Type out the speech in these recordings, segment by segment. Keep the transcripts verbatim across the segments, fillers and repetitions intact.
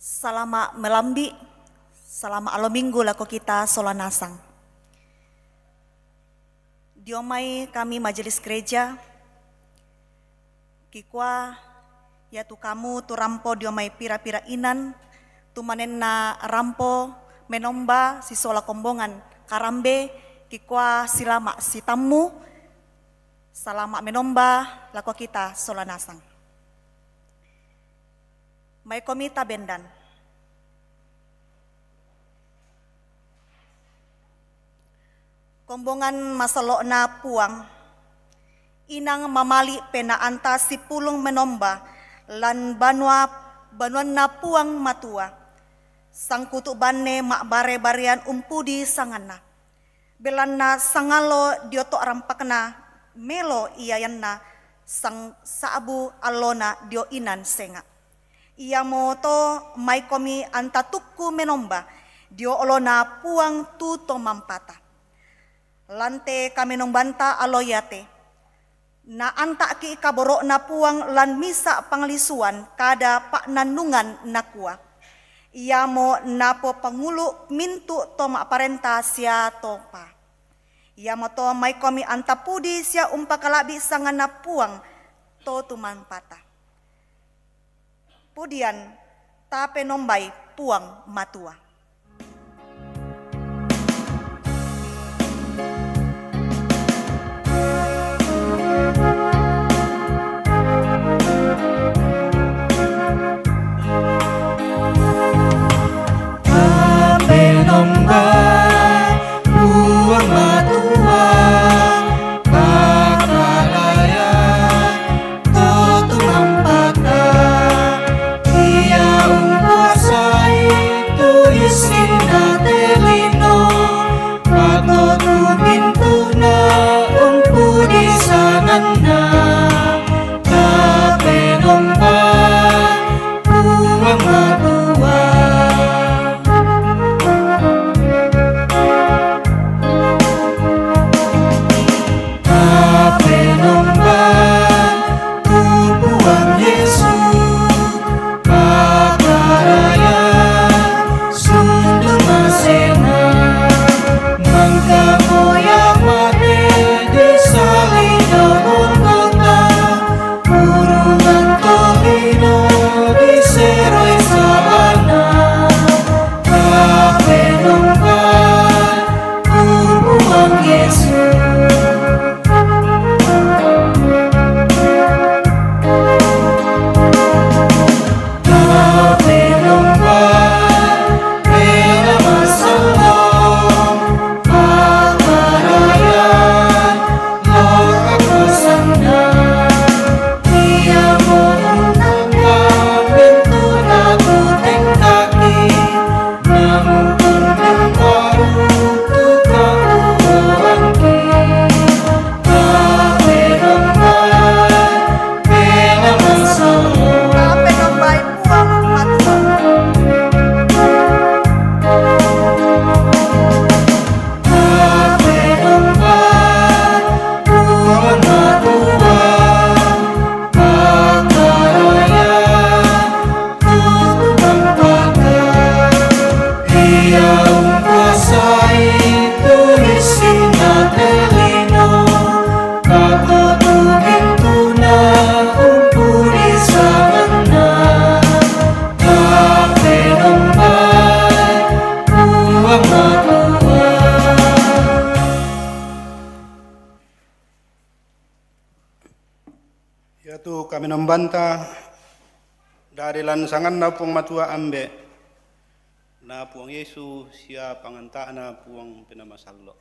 Salama malambi, salama alo minggu lako kita sola nasang. Dio mai kami majelis gereja, kikua iatu kamu tu rampo dio mai pira-pira inan, tu manenna rampo menomba sisola kombongan karambe, kikua silama sitammu, salama menomba lako kita sola nasang. Maikomi tabendan. Kombongan masallo'na Puang, inang mamali penaanta sipulung menomba lan banua, banuanna Puang Matua, sangkutu banne ma'bare-barean umpudi sanganna. Belanna sangallo dio to rampakna melo iayanna sang sa'bu allona dio inan senga. Iamoto maikomi anta tukku menomba dio olona Puang tu to mampata. Lante kamenombanta allo iate, naanta'ki kaboro'na Puang lan misa' panglisuan kada pa'nannungan nakua, iamo napopangulu mintu' to ma'parenta sia topa. Iamoto maikomi anta pudi sia umpakala'bi sanganna Puang to tumampata. Pudian, tapenombai Puang Matua. Tapenombai Puang Matua, Pakalayan to tumampata, ia ungkuasai tu issinna te lino, pato tu mintu'na umpudi sanganna. Tapenomba Puang Matua. Tapenomba tu Puang Yesu, Pakalayan sundun masena, mangka moya mate di salino Golgota, urungan tolino diseroi salana. Tapenomba tu Puang Yesu. Tapenomba pela masallo', Pakalayan lo kakuasanna, iamo untangka mintu' datu tengkaki, namutung baru tu kapuoangki. Tapenomba pela masallo'. Tapenombai Puang Matua. Tapenomba Puang Matua, Pakalayan tu tumampata, ia ungkuasai tu issinna te lino, pato tu mintu'na umpudi sanganna. Tapenomba Puang Matua. Iatu kamenombanta dadi lan sanganna Puang Matua Ambe', na Puang Yesu sia panganta'na Puang Penaa Masallo'.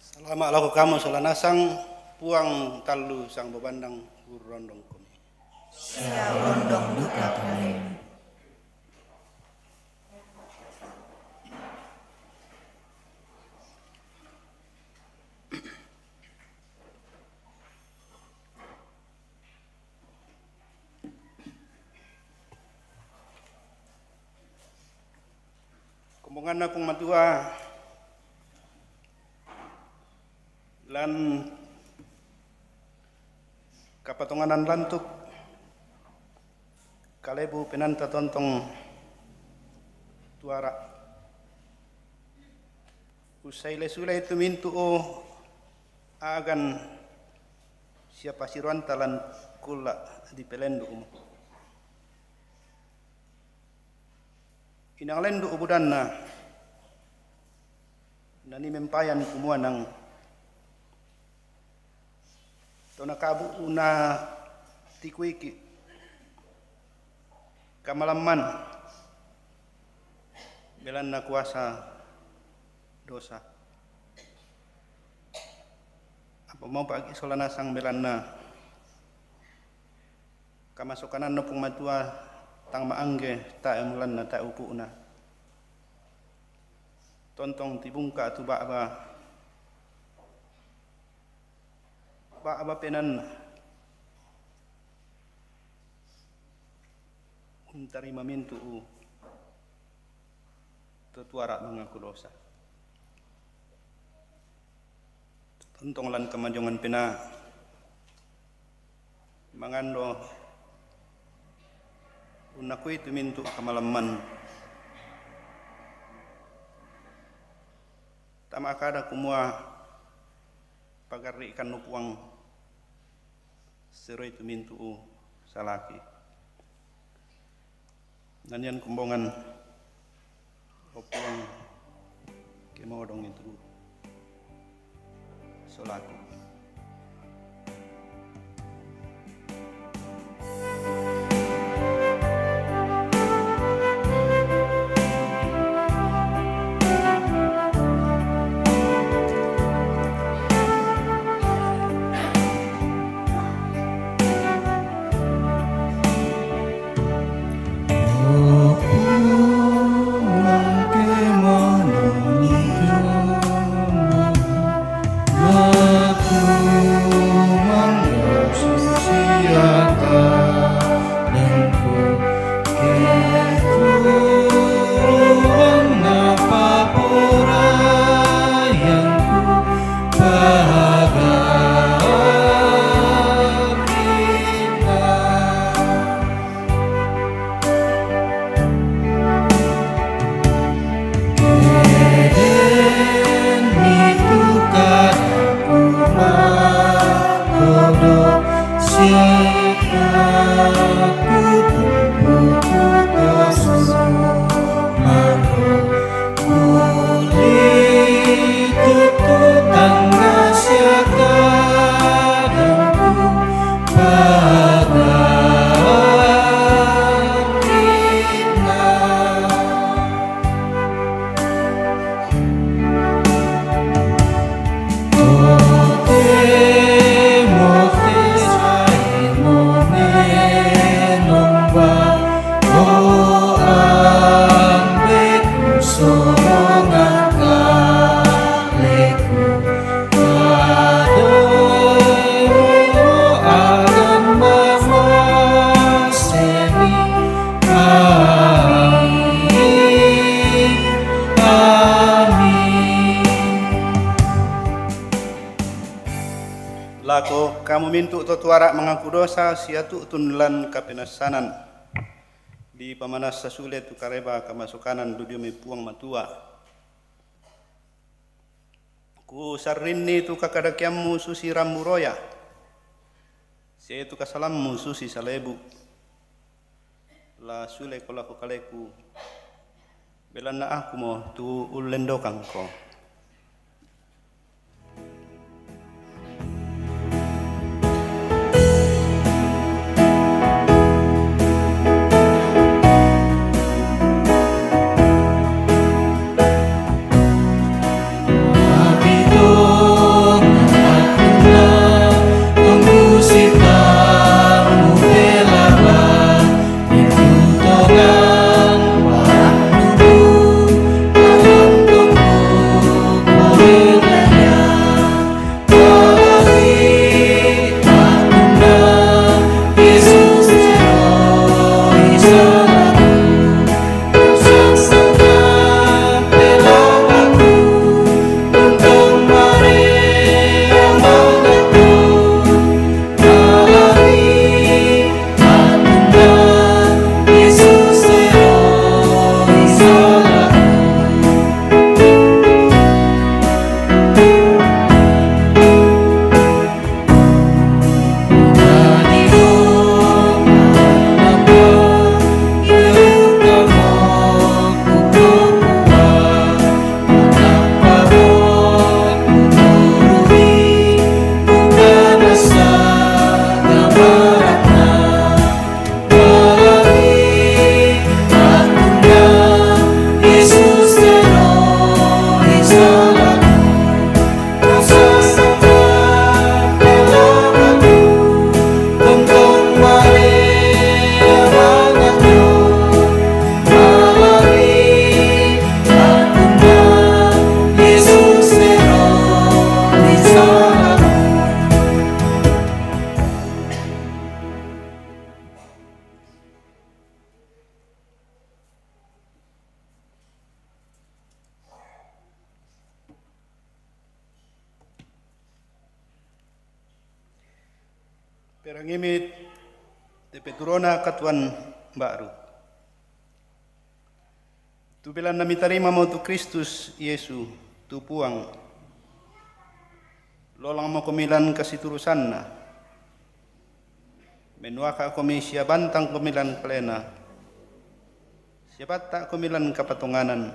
Salama' lako kamu sola nasang, Puang tallu sangbobandang urrondong komi. Sia urrondong duka kalemu. Nganna Puang Matua lan kapatonganan lantuk kalebu penanta tontong tuara. Usai lesulai tumintu o agan siapa siruanta lan kulla di pelendu umu. Inang lendu ubudanna nani mempayan kumuanang tona kabu una tikuiki kamalamman belanna kuasa dosa. Apa mau pagi sola nasang belanna kamasokanan no Puang Matua tang maangge tae mulanna tae upu'na. Tontong tibungka tu ba'ba ba'ba penanna untarima mintu'u to tuara mangaku dosa. Tontong lan kamajongan pena mangando unnakui tumintu kamalamman. Tama kada kumua pagarrikan nu Puang seroi tumintu salaki. Nanian kumbongan o Puang kemodong itu solaku. Lako kamu mintu to tuara mangaku dosa sia tu'tun lan kapenassanan, dipamanassa sule tu kareba kamasokanan du dio mai Puang Matua. Kusarrinni tu kakadakeammu susi rambu roya, sia tu kasalammu susi salebu. La suleko lako kaleku, belanna akumo tu ullendokangko. Erangimit, tepeturona katuan baru. Tu belanna mitarima mo tu Kristus Yesu, tu Puang. Lolang mo komilan kasiturusanna. Menuaka komi sia bantang komilan kalena. Sia batta komilan kapatonganan.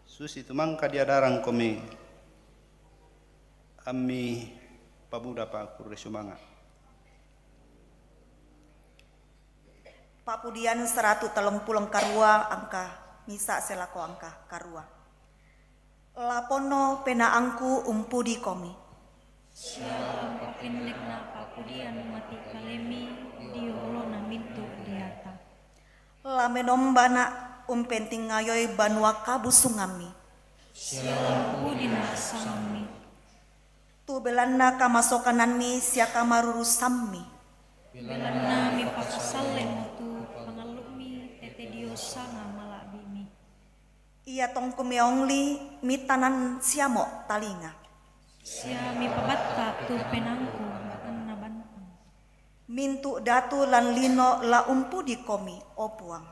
Susi tumangka diadarang komi. Ammi pabuda pakurre sumanga. Papudian seratu telung pulong karua angka misa selako angka karua. Lapono penaangku umpudi komi. Siala umpapennekna papudian mati kalemi dio olona mintu diata. La menombana umpentingayoi banua kabusungammi. Siala umpudina sangammi. Tu belanna kamasokanammi sia kamarurusammi. Belanna mipakasallemo tu pangallummi tete dio sanga mala'bimi. Ia tongku meongli mitanan siamo talinga. Sia mipabatta tu penangku batanna bantang. Mintu datu lan lino la umpudi komi, o Puang.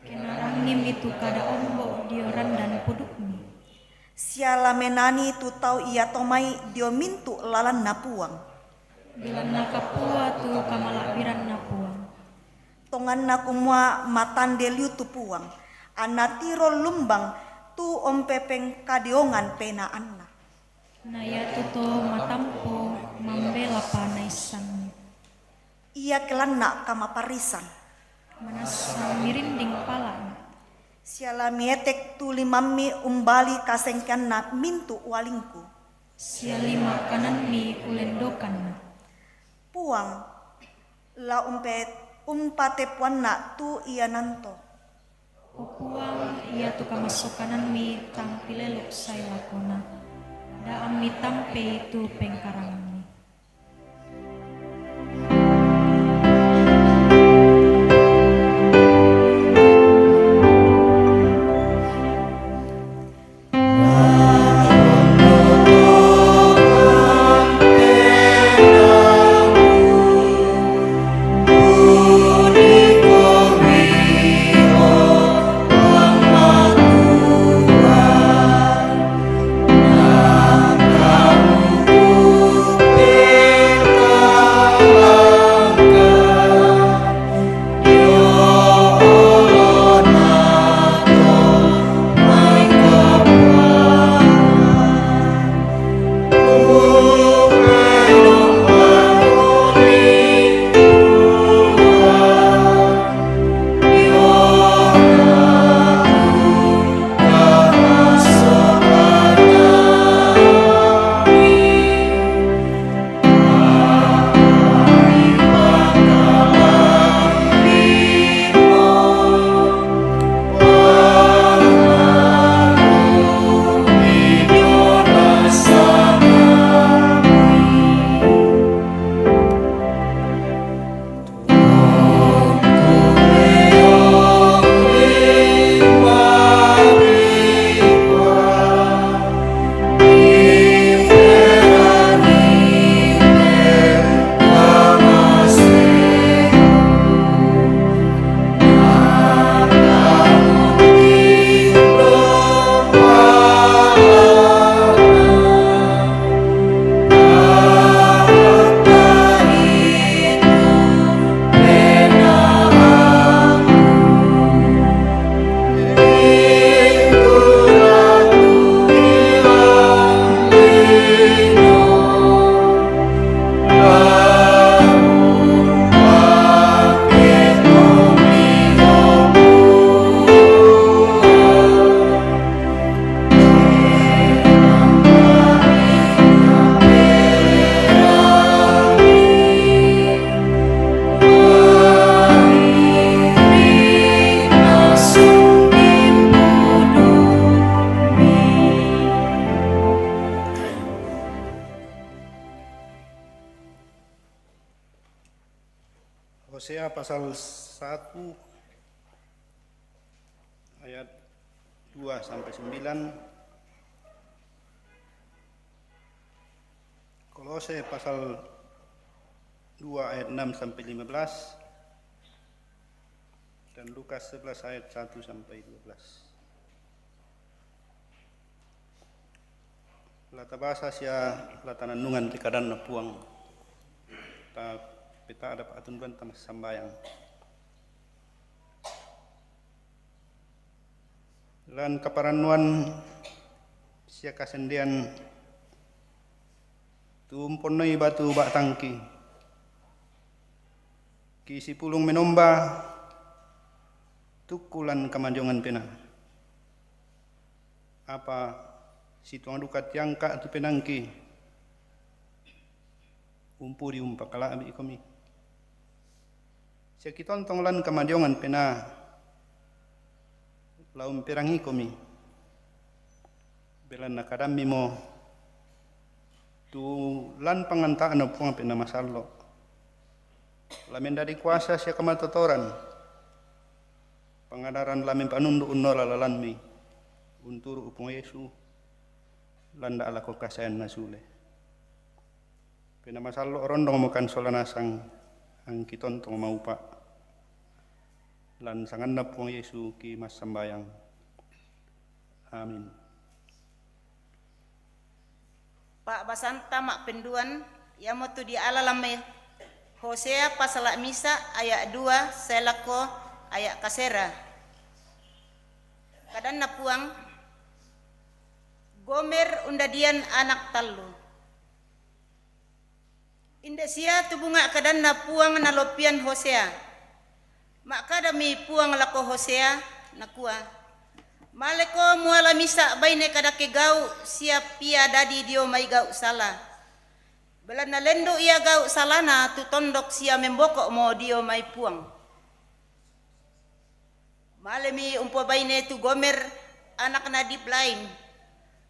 Kenarangimi tu kada ombo dio randan pudukmi. Sia la menani tu tau ia tomai dio mintu lalanna Puang. Belanna kapua tu kamala'biranna Puang. Tonganna kumua matande liu tu Puang, anna tiro lumbang tu ompepengkadeongan penaanna. Na iatu to matampo mambelapa naissanni. Ia kelanna kamaparrisan. Manassa mirinding pala'na. Sia la mietek tu limammi umbali kasengkeanna mintu ualingku. Sia lima kananmi ulendokanna. Puang, la umpe-, umpatepuanna tu iananto. O Puang, iatu kamasokanammi tang pileluk sai lakona. Da'ammi tampei tu pengkarangammi. Hosea pasal satu ayat dua sampai sembilan. Kolose pasal dua ayat enam sampai lima belas, dan Lukas sebelas ayat satu sampai dua belas. La tabasa sia la tanannungan ri kadanNa Puang. Ta peta ada pa'tunduan tama sambayang. Lan kaparannuan sia kasendean tu umponnoi batu ba'tangki, ki sipulung menomba tukku lan kamadiongan pena. Apa situang duka tiangka tu penangki, umpudi umpakala'bi komi. Sia kitontong lan kamadiongan pena, la umperangi komi. Belanna kadammi mo tu lan panganta'na Puang Pena Masallo. La mendadi kuasa sia kamatotoran. Pangadaran la mempanundu unnola lalanmi. Unturu Puang Yesu, landa lako kasayanna sule. Pena Masallo rondong mo kan sola nasang angkitontong maupa. Lan sanganNa Puang Yesu ki massambayang. Amin. Pa'basanta ma'penduan, iamotu diala lamme Hosea pasala misa aya dua sae lako aya kasera. Kadanna Puang, Gomer undadian anak tallu. Inde sia tu bunga' kadanna Puang naloppian Hosea. Ma'kadami Puang lako Hosea, nakua, Maleko muala misa' baine kadake gau' sia pia dadi dio mai gau' sala. Belanna lendu' ia gau' salana tu tondok sia memboko'mo dio mai Puang. Malemi umpobaine tu Gomer, anakna Diblaim,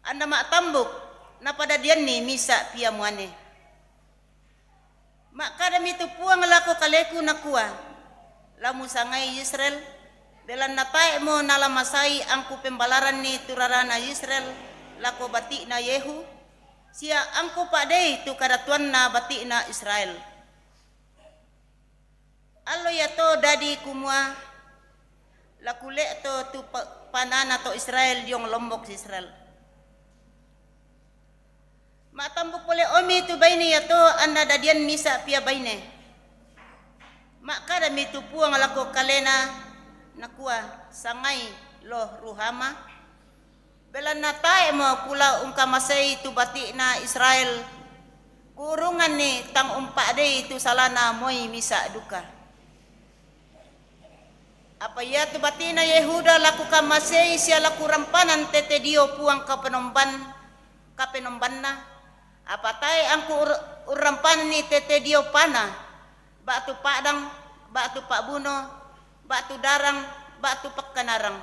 anna ma'tambuk, napadadianni misa' pia muane. Ma'kadami tu Puang lako kaleku, nakua, La musangai Israel, belanna tae'mo nala masai angkupembalaranni tu rarana Israel lako bati'na Yehu, sia angkupa'dei tu kadatuanna bati'na Israel. Allo iato dadi kumua, La kule'to tu pa-, panana to Israel diong lombok Israel. Ma'tambuk pole omi tu baine iato anna dadian misa' pia baine. Ma'kadami tu Puang lako kalena, nakua, Sangai Lo Ruhama, belanna tae'mo kula ungkamasei tu bati'na Israel, kuurunganni tang umpa'dei tu salana moi misa' duka. Apa iatu bati'na Yehuda la kukamasei sia la kurampanan tete dio Puang kapenomban-, kapenombanna, apa tae angku ur-, urrampananni tete dio pana, ba'tu pa'dang, ba'tu pa'buno, ba'tu darang, ba'tu pakkanarang.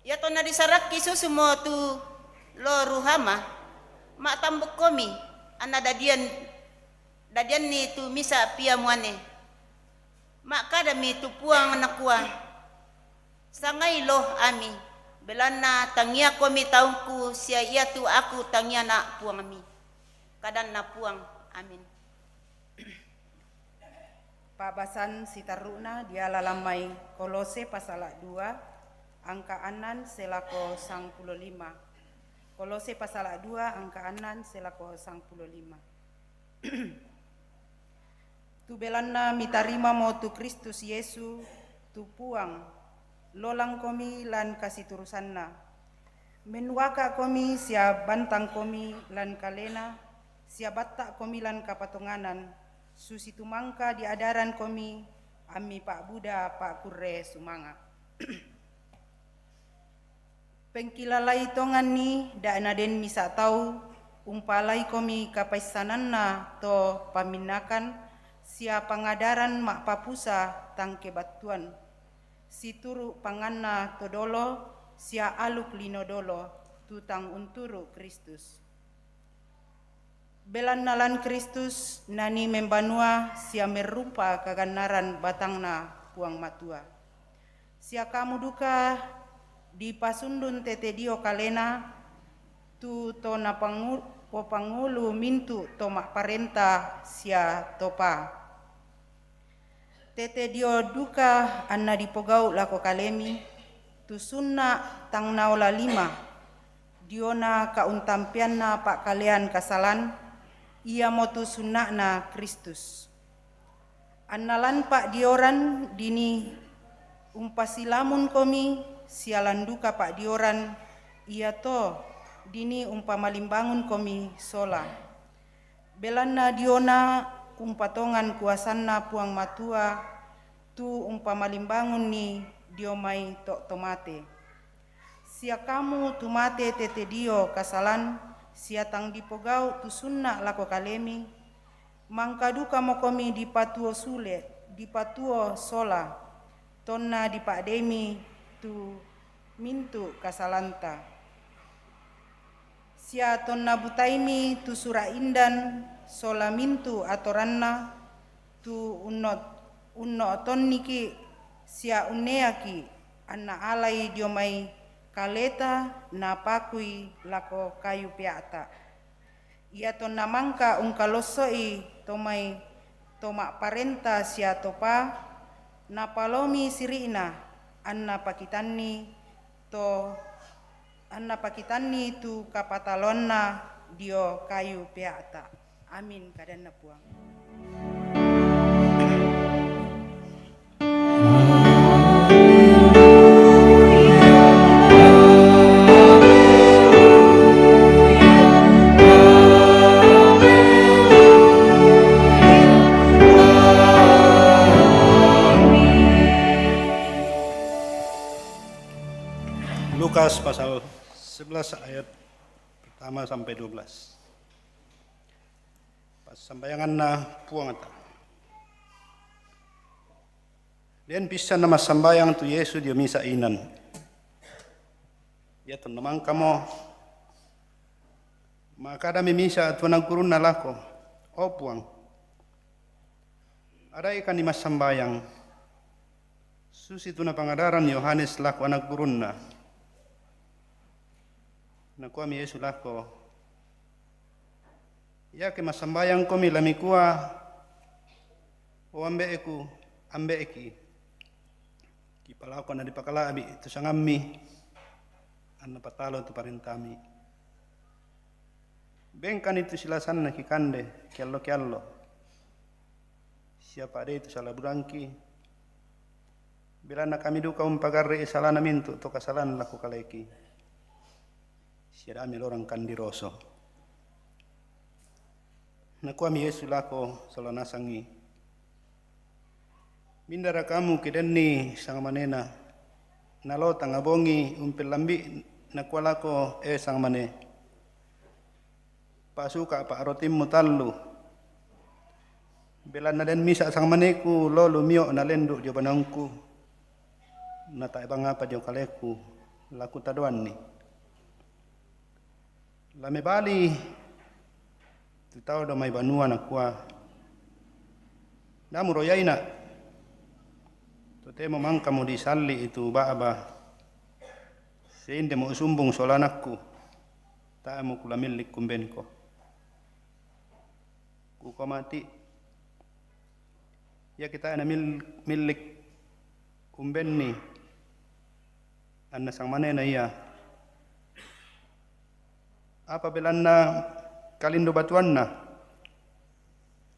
Iatonna disarakki susumo tu Lo Ruhama, ma'tambukkomi, anna dadian, dadianni tu misa' pia muane. Ma'kadami tu Puang, nakua, Sangai Lo Ami, belanna tangiakomi taungku sia iatu aku tangiana' Puangmi. Kadanna Puang. Amin. Pa'basan sitarru'na diala lammai Kolose pasala dua angka annan selako sangpulo lima. Kolose pasala dua angka annan selako sangpulo lima. Tu belanna mitarimamo tu Kristus Yesu, tu Puang, lolangkomi lan kasiturusanna. Mennuaka'komi sia bantangkomi lan kalena, sia batta'komi lan kapatonganan, susitu mangka diadarankomi, ammi pa'buda pa'kurre sumanga'. Pengkilalai tonganni da' naden misa' tau umpalaikomi kapaissananna to pamminnakan sia pangadaran ma'papusa tang kebattuan, situru' panganna to dolo sia aluk lino dolo tu tang unturu' Kristus. Belanna lan Kristus nanii membanua sia merrupa kagannaran batangna Puang Matua. Sia kamu duka dipasundun tete dio kalena, tu to napangu-, popangulu mintu' to ma'parenta sia to pa. Tete dio duka anna dipogau' lako kalemi, tu sunna' tang naola lima, diona ka'untampeanna pa'kalean kasalan, iamotu sunna'na Kristus. Anna lan pa'dioran dinii umpasilamunkomi, sia lan duka pa'dioran iato dinii umpamalimbangunkomi sola. Belanna diona umpatongan kuasanna Puang Matua, tu umpamalimbangunni dio mai to' to mate. Sia kamu tu mate tete dio kasalan, sia tang dipogau' tu sunna' lako kalemi, mangka dukamokomi dipatuo sule, dipatuo sola, tonna dipa'deimi tu mintu' kasalanta. Sia tonna butaimi tu sura' indan sola mintu' atoranna, tu unno-, unno'tonniki' sia unneaki', anna alai dio mai kaleta napakui lako kayu pea'ta'. Ia tonna mangka ungkalosso'i to mai to ma'parenta sia to pa, napalomi siri'na, anna pakitanni to, anna pakitanni tu kapataloanna dio kayu pea'ta'. Amin, kadanna Puang. Lukas pasal sebelas ayat pertama sampai dua belas. Passambayanganna Puangta. Den pissanna massambayang tu Yesu dio misa' inan. Ia tonna mangkamo, ma'kadami misa' tu anak gurunna lako, "O Puang, ada'i kani massambayang, susitu napangadaran Yohanes lako anak gurunna." Nakuami Yesu lako, "Iake massambayangkomi, la mikua, 'O Ambe'ku, Ambe'ki, kipalako na dipakala'bi' tu sangammi, anna patalo tu parentami.' Bengkani tu silasanna kikande kiallo-kiallo, sia pa'dei tu sala budangki, belanna kami duka umpagarri'i salana mintu' to kasalan lako kaleki, sia da'mi lorang kandiroso." Nakuami Yesu lako sola nasangi, "Mindara kamu kidenni sangmanena? Nalao tanga bongi umpillambi', nakua lako, 'E sangmane, pasuka'pa' rotimmu tallu, belanna den misa' sangmaneku lolo mio' nalendu' dio banongku, na tae' bang apa dio kaleku la kutadoanni.'" La mebali tu tau dio mai banua, nakua, "Da muroiaina', totemo mangkamo disalli'i tu ba'ba, sia indemo usumbung sola anakku, tae' mukulamillik umbenko. Kukua mati', iake tae' namil-, millik umbenni, anna sangmanena ia. Apa belanna kalindo batuanna,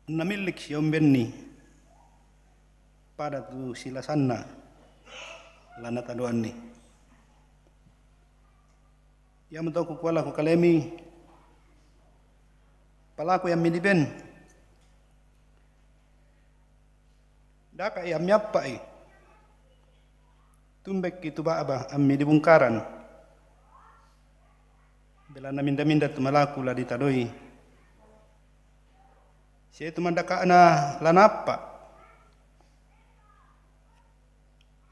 namillik sia umbenni, pada tu silasanna la natadoanni.'" Iamoto kukua lako kalemi, palakui ammi diben. Daka'i ammi appa'i. Tumbekki tu ba'ba ammi dibungkaran. Belanna minda-minda tu malaku la ditadoi, sia tu mandaka'na la naappa',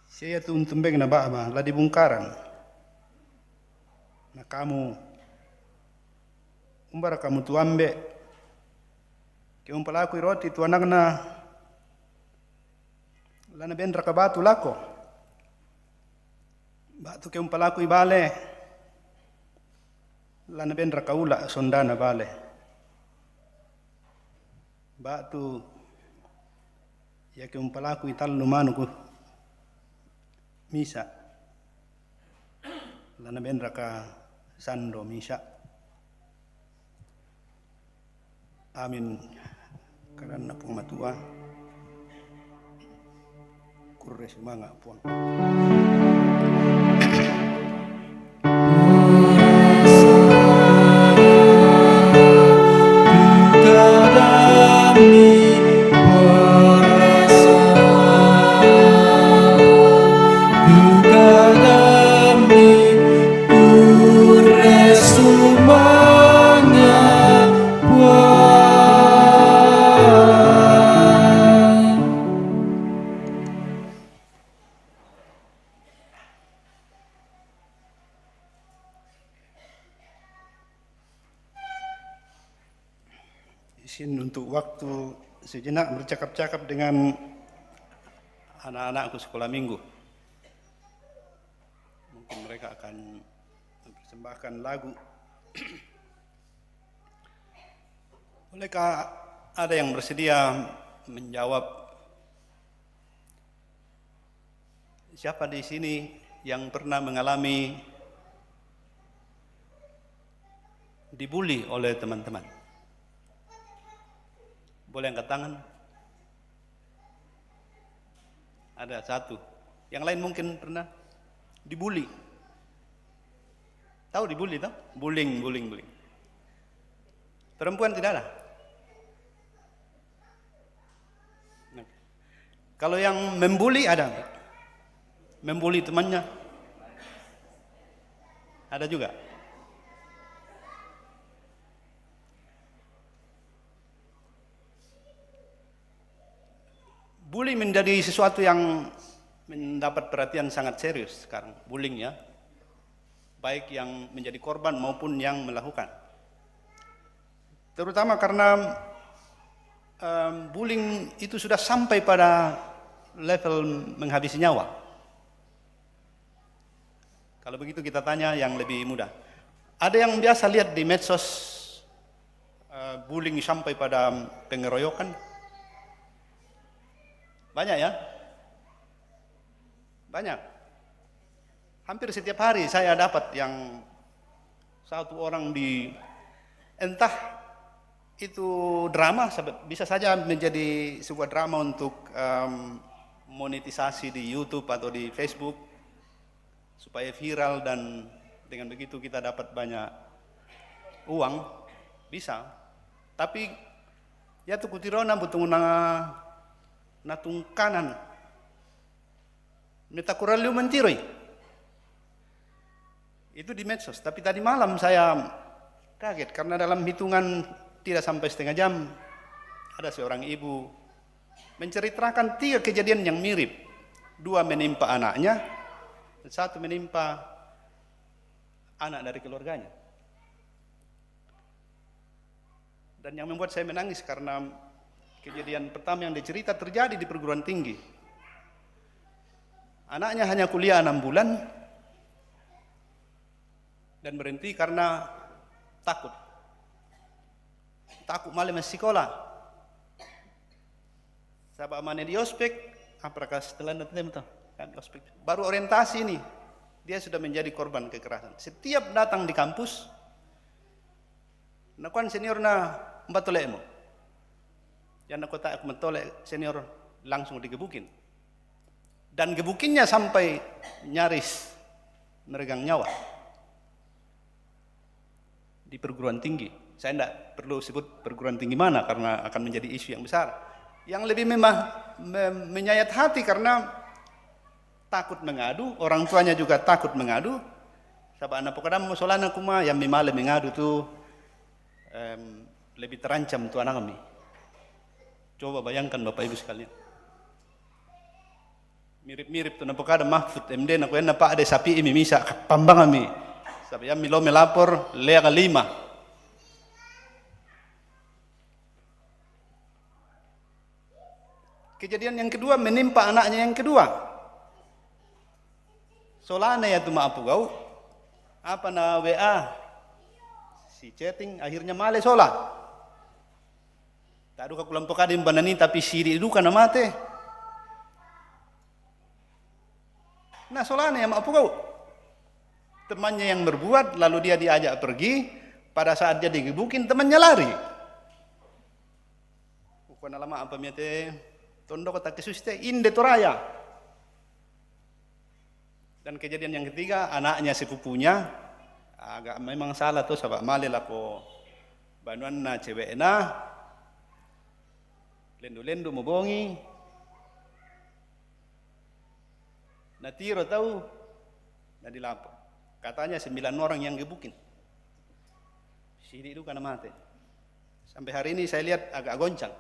sia iatu untumbengna ba'ba la dibungkaran. Na kamu, umbara kamu tu Ambe'? Ke umpalakui roti tu anakna, la nabenraka batu lako? Ba'tu ke umpalakui bale, Lana benra kaula sondana bale. Batu ya ke umpalaku itallu manuku misa. Lana benra ka sando misa. Amin. Karena Puang Matua. Kurre sumanga Puang. Izin untuk waktu sejenak bercakap-cakap dengan anak-anakku sekolah minggu. Mungkin mereka akan mempersembahkan lagu. Bolehkah ada yang bersedia menjawab? Siapa di sini yang pernah mengalami dibully oleh teman-teman? Boleh angkat tangan? Ada satu. Yang lain mungkin pernah dibully. Tahu dibully, tahu? Bullying, bullying, bullying. Perempuan tidak ada? Nah, kalau yang membuli ada nggak? Membuli temannya? Ada juga. Bully menjadi sesuatu yang mendapat perhatian sangat serius sekarang, bullying ya. Baik yang menjadi korban maupun yang melakukan. Terutama karena, em, bullying itu sudah sampai pada level menghabisi nyawa. Kalau begitu kita tanya yang lebih muda. Ada yang biasa lihat di medsos, eh, bullying sampai pada pengeroyokan? Banyak ya? Banyak. Hampir setiap hari saya dapat yang satu orang di, entah itu drama, sebab bisa saja menjadi sebuah drama untuk, em, monetisasi di YouTube atau di Facebook, supaya viral dan dengan begitu kita dapat banyak uang, bisa. Tapi ya tu kutirona butung na, na tungkanan. Meta kurang liu mentiroi. Itu di medsos. Tapi tadi malam saya kaget karena dalam hitungan tidak sampai setengah jam, ada seorang ibu menceritakan tiga kejadian yang mirip. Dua menimpa anaknya, dan satu menimpa anak dari keluarganya. Dan yang membuat saya menangis karena kejadian pertama yang dicerita terjadi di perguruan tinggi. Anaknya hanya kuliah enam bulan dan berhenti karena takut. Takut malah masih sekolah. Sabab mane di ospek, apakah setelah nanti tahu? Kan ospek. Baru orientasi ini, dia sudah menjadi korban kekerasan. Setiap datang di kampus, nakuan senior na, "Mba tole mo." Yang nakota aku mentole senior langsung digebukin. Dan gebukinnya sampai nyaris meregang nyawa di perguruan tinggi. Saya tidak perlu sebut perguruan tinggi mana karena akan menjadi isu yang besar. Yang lebih memang me-, menyayat hati karena takut mengadu, orang tuanya juga takut mengadu. Sabab anak pokadang mo solana kuma yang mimale mengadu tu, em, lebih terancam tu anak kami. Coba bayangkan Bapak Ibu sekalian. Mirip-mirip tu napokada Mahfud M D, nakuenna pa'de sapi imi misa pambangami. Sabab yang milo melapor lea kalima. Kejadian yang kedua menimpa anaknya yang kedua. Solana ya tu ma'apu gau. Apa na W A? Di chatting, akhirnya male sola. Taduka kulampo kadin banani, tapi sidi duka na mate. Nah, solane yang mau kau. Temannya yang berbuat, lalu dia diajak pergi. Pada saat dia digebukin, temannya lari. Bukan lama apa miate, tondo kota kesuste, inde toraya. Dan kejadian yang ketiga, anaknya sepupunya, agak memang salah tuh, sabab male lako banuanna cewekna, lendu-lendu mobongi, natiro tau, na dilapo. Katanya sembilan orang yang gebukin. Sidi duka na mate. Sampai hari ini saya lihat agak goncang.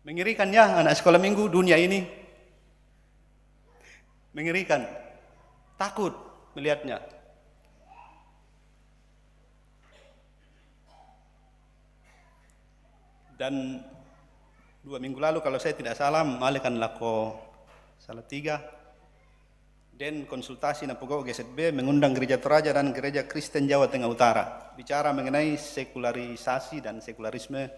Mengerikan ya, anak sekolah minggu, dunia ini. Mengerikan. Takut melihatnya. Dan dua minggu lalu, kalau saya tidak salah, male kan lako Salatiga, dan konsultasi na pokok G S B mengundang Gereja Toraja dan Gereja Kristen Jawa Tengah Utara, bicara mengenai sekularisasi dan sekularisme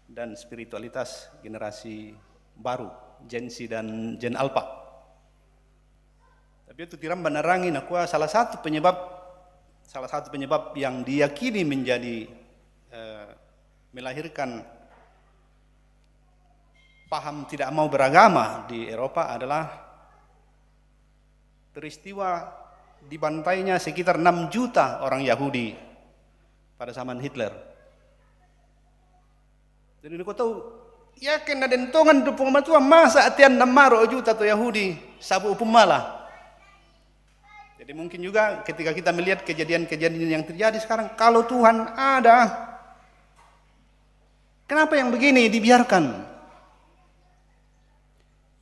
dan spiritualitas generasi baru, Gen Z dan Gen Alpha. Tapi itu tiram banarangi, nakua salah satu penyebab, salah satu penyebab yang diyakini menjadi, eh, melahirkan paham tidak mau beragama di Eropa adalah peristiwa dibantainya sekitar enam juta orang Yahudi pada zaman Hitler. Jadi, ko tau, yakin na den tongan tu Puang Matua, masa atean namaro juta tu Yahudi, sabu upung mala. Jadi, mungkin juga ketika kita melihat kejadian-kejadian yang terjadi sekarang, kalau Tuhan ada, kenapa yang begini dibiarkan?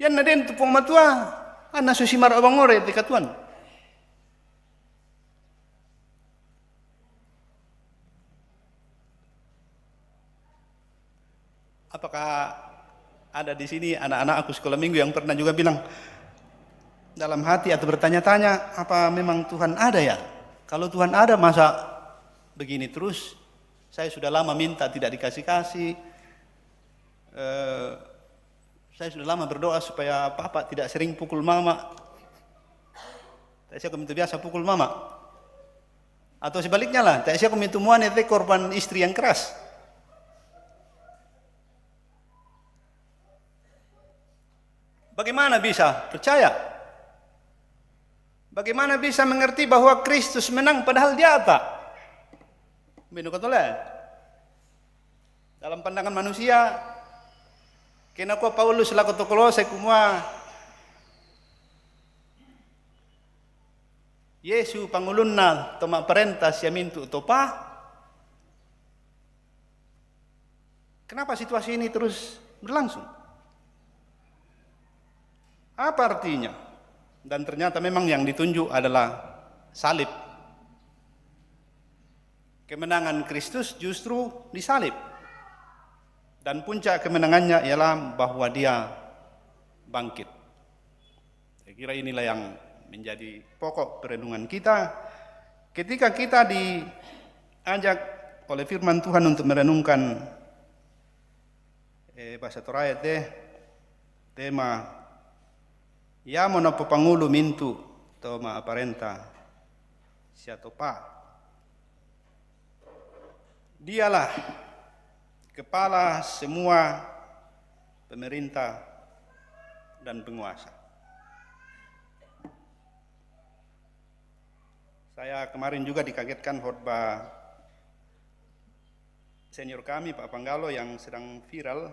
Yan na den tu Puang Matua, anna susi maro abang ore, te katuan. Apakah ada di sini anak-anak aku sekolah minggu yang pernah juga bilang dalam hati atau bertanya-tanya, "Apa memang Tuhan ada ya? Kalau Tuhan ada, masa begini terus? Saya sudah lama minta, tidak dikasih-kasih. Eh, saya sudah lama berdoa supaya Papa tidak sering pukul Mama. Tapi saya itu biasa pukul Mama." Atau sebaliknya lah, tak siap itu muane te korban istri yang keras. Bagaimana bisa percaya? Bagaimana bisa mengerti bahwa Kristus menang padahal dia tak? Bino ko tole. Dalam pandangan manusia, kena ko Paulus lako to Kolose kumua, Yesu pangulunna to ma'parenta sia mintu' topa. Kenapa situasi ini terus berlangsung? Apa artinya? Dan ternyata memang yang ditunjuk adalah salib. Kemenangan Kristus justru di salib. Dan puncak kemenangannya ialah bahwa Dia bangkit. Saya kira inilah yang menjadi pokok perenungan kita. Ketika kita diajak oleh firman Tuhan untuk merenungkan, eh, bahasa Toraya te, tema, "Iamo napopangulu mintu' to ma'parenta sia topa." Dialah kepala semua pemerintah dan penguasa. Saya kemarin juga dikagetkan khotbah senior kami, Pak Panggalo, yang sedang viral.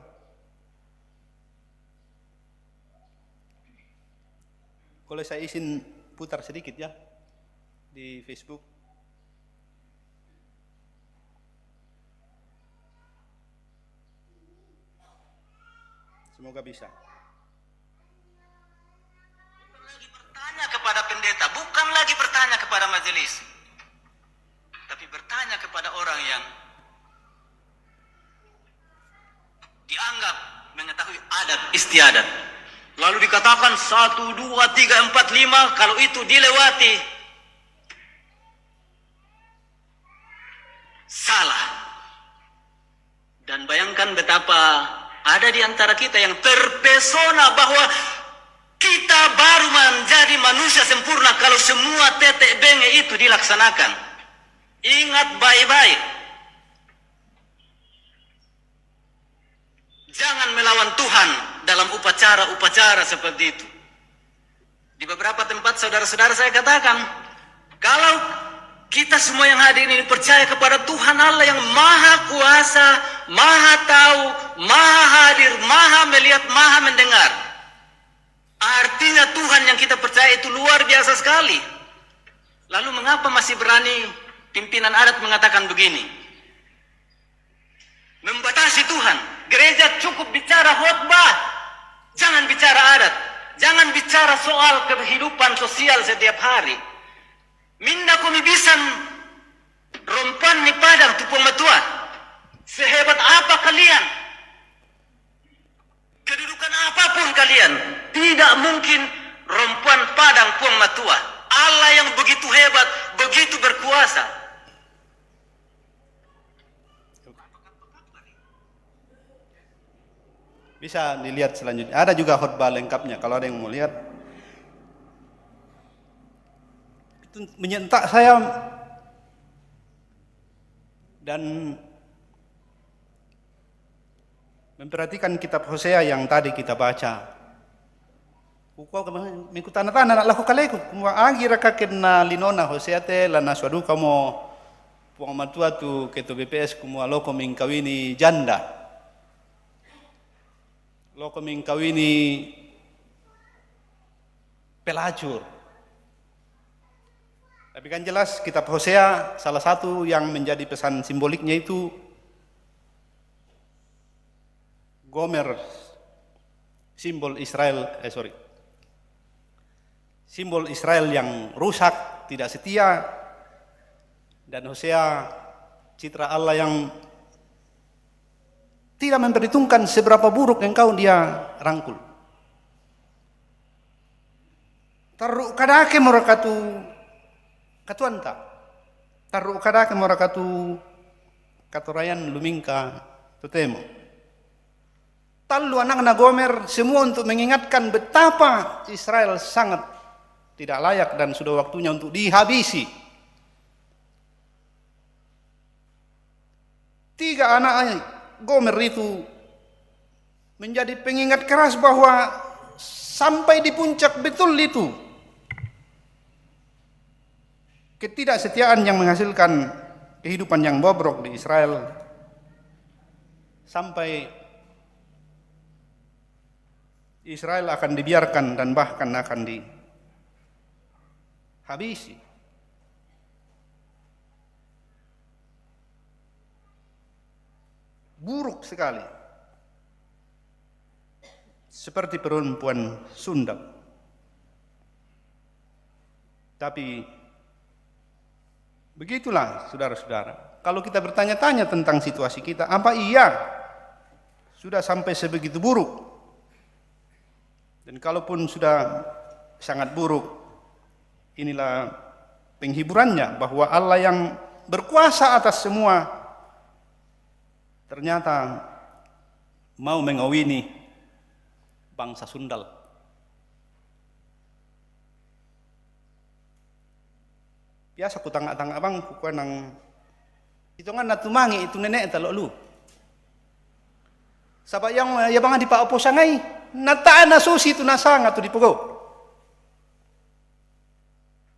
Kalau saya izin putar sedikit ya di Facebook. Semoga bisa. Bukan lagi bertanya kepada pendeta, bukan lagi bertanya kepada majelis, tapi bertanya kepada orang yang dianggap mengetahui adat istiadat. Lalu dikatakan satu, dua, tiga, empat, lima, kalau itu dilewati, Dan bayangkan betapa ada di antara kita yang terpesona bahwa kita baru menjadi manusia sempurna kalau semua tetek benge itu dilaksanakan. Ingat baik-baik. Jangan melawan Tuhan dalam upacara-upacara seperti itu. Di beberapa tempat saudara-saudara saya katakan, kalau kita semua yang hadir ini percaya kepada Tuhan Allah yang maha kuasa, maha tahu, maha hadir, maha melihat, maha mendengar. Artinya Tuhan yang kita percaya itu luar biasa sekali. Lalu mengapa masih berani pimpinan adat mengatakan begini? Membatasi Tuhan. Gereja cukup bicara khotbah. Jangan bicara adat. Jangan bicara soal kehidupan sosial setiap hari. Minda komi bisan rompan ni padang tu puang matua. Sehebat apa kalian, kedudukan apapun kalian, tidak mungkin rompan padang puang matua. Allah yang begitu hebat, begitu berkuasa. Bisa dilihat selanjutnya. Ada juga khotbah lengkapnya kalau ada yang mau lihat. Itu menyentak saya dan memperhatikan kitab Hosea yang tadi kita baca. Kukua mengikutana-tana nak laku kaleku. Kumua agi raka kena linona Hosea te lana suaduka mo puang matua tu ketua B P S kumua loko mengkawini janda. Loko mengkawini pelacur. Tapi kan jelas kitab Hosea salah satu yang menjadi pesan simboliknya itu Gomer, simbol Israel, eh sorry, simbol Israel yang rusak, tidak setia, dan Hosea citra Allah yang tidak memperhitungkan seberapa buruk engkau dia rangkul. Tarru kadake morakatu katuanta. Tarru kadake morakatu katorayan lumingka totemo. Tallu anakna Gomer semua untuk mengingatkan betapa Israel sangat tidak layak dan sudah waktunya untuk dihabisi. Tiga anak Gomer itu menjadi pengingat keras bahwa sampai di puncak betul itu ketidaksetiaan yang menghasilkan kehidupan yang bobrok di Israel sampai Israel akan dibiarkan dan bahkan akan dihabisi. Buruk sekali. Seperti perempuan sundal. Tapi begitulah saudara-saudara. Kalau kita bertanya-tanya tentang situasi kita, apa iya sudah sampai sebegitu buruk? Dan kalaupun sudah sangat buruk, inilah penghiburannya bahwa Allah yang berkuasa atas semua ternyata mau mengawini bangsa sundal. Biasa kutanga-tanga bang, kukua nang itonganna tumangi itu nene'ta lo lu. Saba' yang ya bang dipa'oposangai, nata'na susi tu nasanga tu dipogo.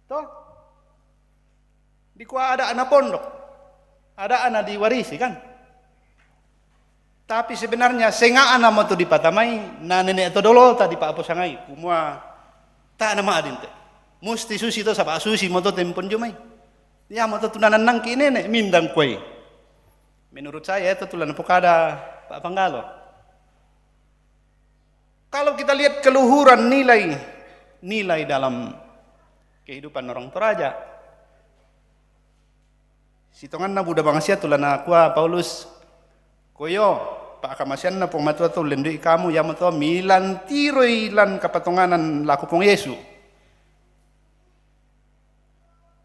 To? Dikua ada'na pondok, ada'na diwarisi kan. Tapi sebenarnya senga'na mo tu dipatamai, na nene' to dolota dipa'oposangai, kumua ta'a na ma'din te. Musti susi to saba' susi mo to tempon jomai. Ia mo to tu nanannangki nene' mindang kuai. Menurut saya itu tu la napokada Pak Panggalo. Kalau kita lihat keluhuran nilai-nilai dalam kehidupan orang Toraja, sitonganna buda bangsia tu la nakua Paulus, koyo pa'kamasianna Puang Matua tu lendu'i kamu, iamoto milantiroi lan kapatonganan lako Puang Yesu.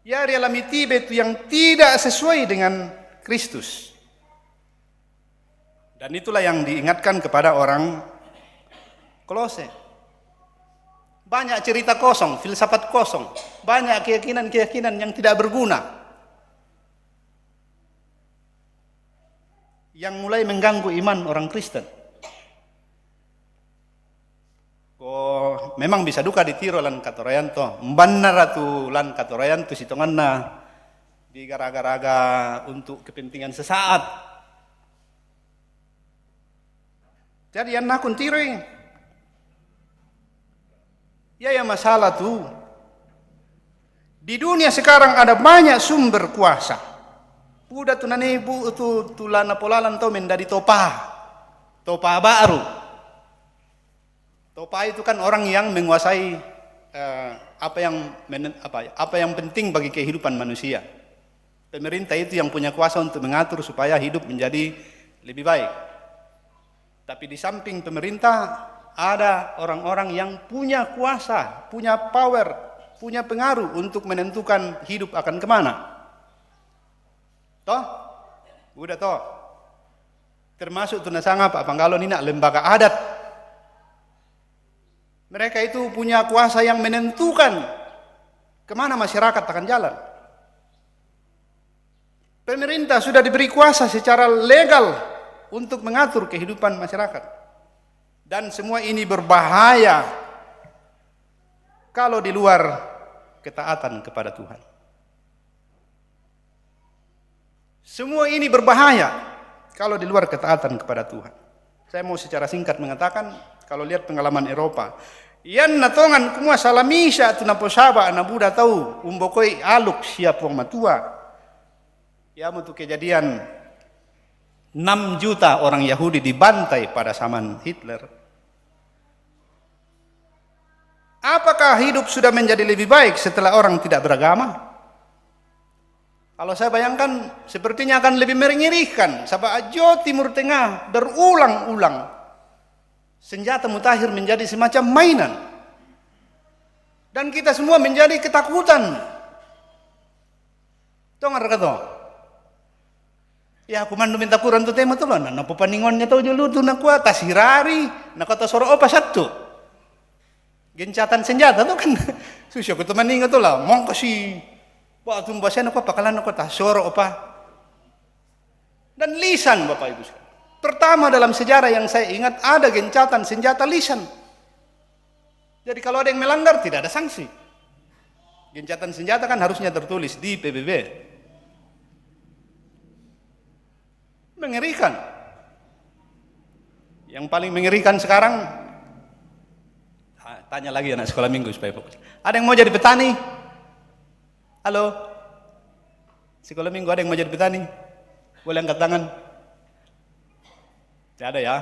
Iari la mitibe tu yang tidak sesuai dengan Kristus. Dan itulah yang diingatkan kepada orang Kolose. Banyak cerita kosong, filsafat kosong, banyak keyakinan-keyakinan yang tidak berguna, yang mulai mengganggu iman orang Kristen. Ko memang bisa duka ditiro lan katoraian to. Mbanna ra tu lan katoraian tu sitonganna di gara-gara untuk kepentingan sesaat. Jadi yang nakun tiroi. Ya, ya, masalah tu. Di dunia sekarang ada banyak sumber kuasa. Udah tu nani bu tu tulana polalan tau mendadi topa. Topa baru. Topa itu kan orang yang menguasai eh, apa yang menen- apa apa yang penting bagi kehidupan manusia. Pemerintah itu yang punya kuasa untuk mengatur supaya hidup menjadi lebih baik. Tapi di samping pemerintah ada orang-orang yang punya kuasa, punya power, punya pengaruh untuk menentukan hidup akan kemana. Toh? Udah toh. Termasuk tu nasanga Pak Panggalo ni nak lembaga adat. Mereka itu punya kuasa yang menentukan kemana masyarakat akan jalan. Pemerintah sudah diberi kuasa secara legal untuk mengatur kehidupan masyarakat. Dan semua ini berbahaya kalau di luar ketaatan kepada Tuhan. Semua ini berbahaya kalau di luar ketaatan kepada Tuhan. Saya mau secara singkat mengatakan, kalau lihat pengalaman Eropa, ianna tongan kumua salamisa tu naposaba na buda tau umbokoi aluk sia Puang Matua. Iamu tu kejadian enam juta orang Yahudi dibantai pada zaman Hitler. Apakah hidup sudah menjadi lebih baik setelah orang tidak beragama? Kalau saya bayangkan, sepertinya akan lebih mengerikan. Sabab ajo Timur Tengah berulang-ulang senjata mutakhir menjadi semacam mainan. Dan kita semua menjadi ketakutan. Tongan ra ka to? Ya, aku mandu minta Quran tu tema tu lah. Na napopaningonnya tau julu tu nakua tasirari, nakua tasoro opa satu. Gencatan senjata tu kan. Susi aku tu maningo tu lah. Mongko si. Wah, tu mbasena kua pakalan kua tasoro opa. Dan lisan, Bapak Ibu sekalian. Pertama dalam sejarah yang saya ingat ada gencatan senjata lisan. Jadi kalau ada yang melanggar tidak ada sanksi. Gencatan senjata kan harusnya tertulis di P B B. Mengerikan. Yang paling mengerikan sekarang, ah, tanya lagi anak sekolah minggu supaya fokus. Ada yang mau jadi petani? Halo? Sekolah minggu ada yang mau jadi petani? Boleh angkat tangan? Tidak ada ya?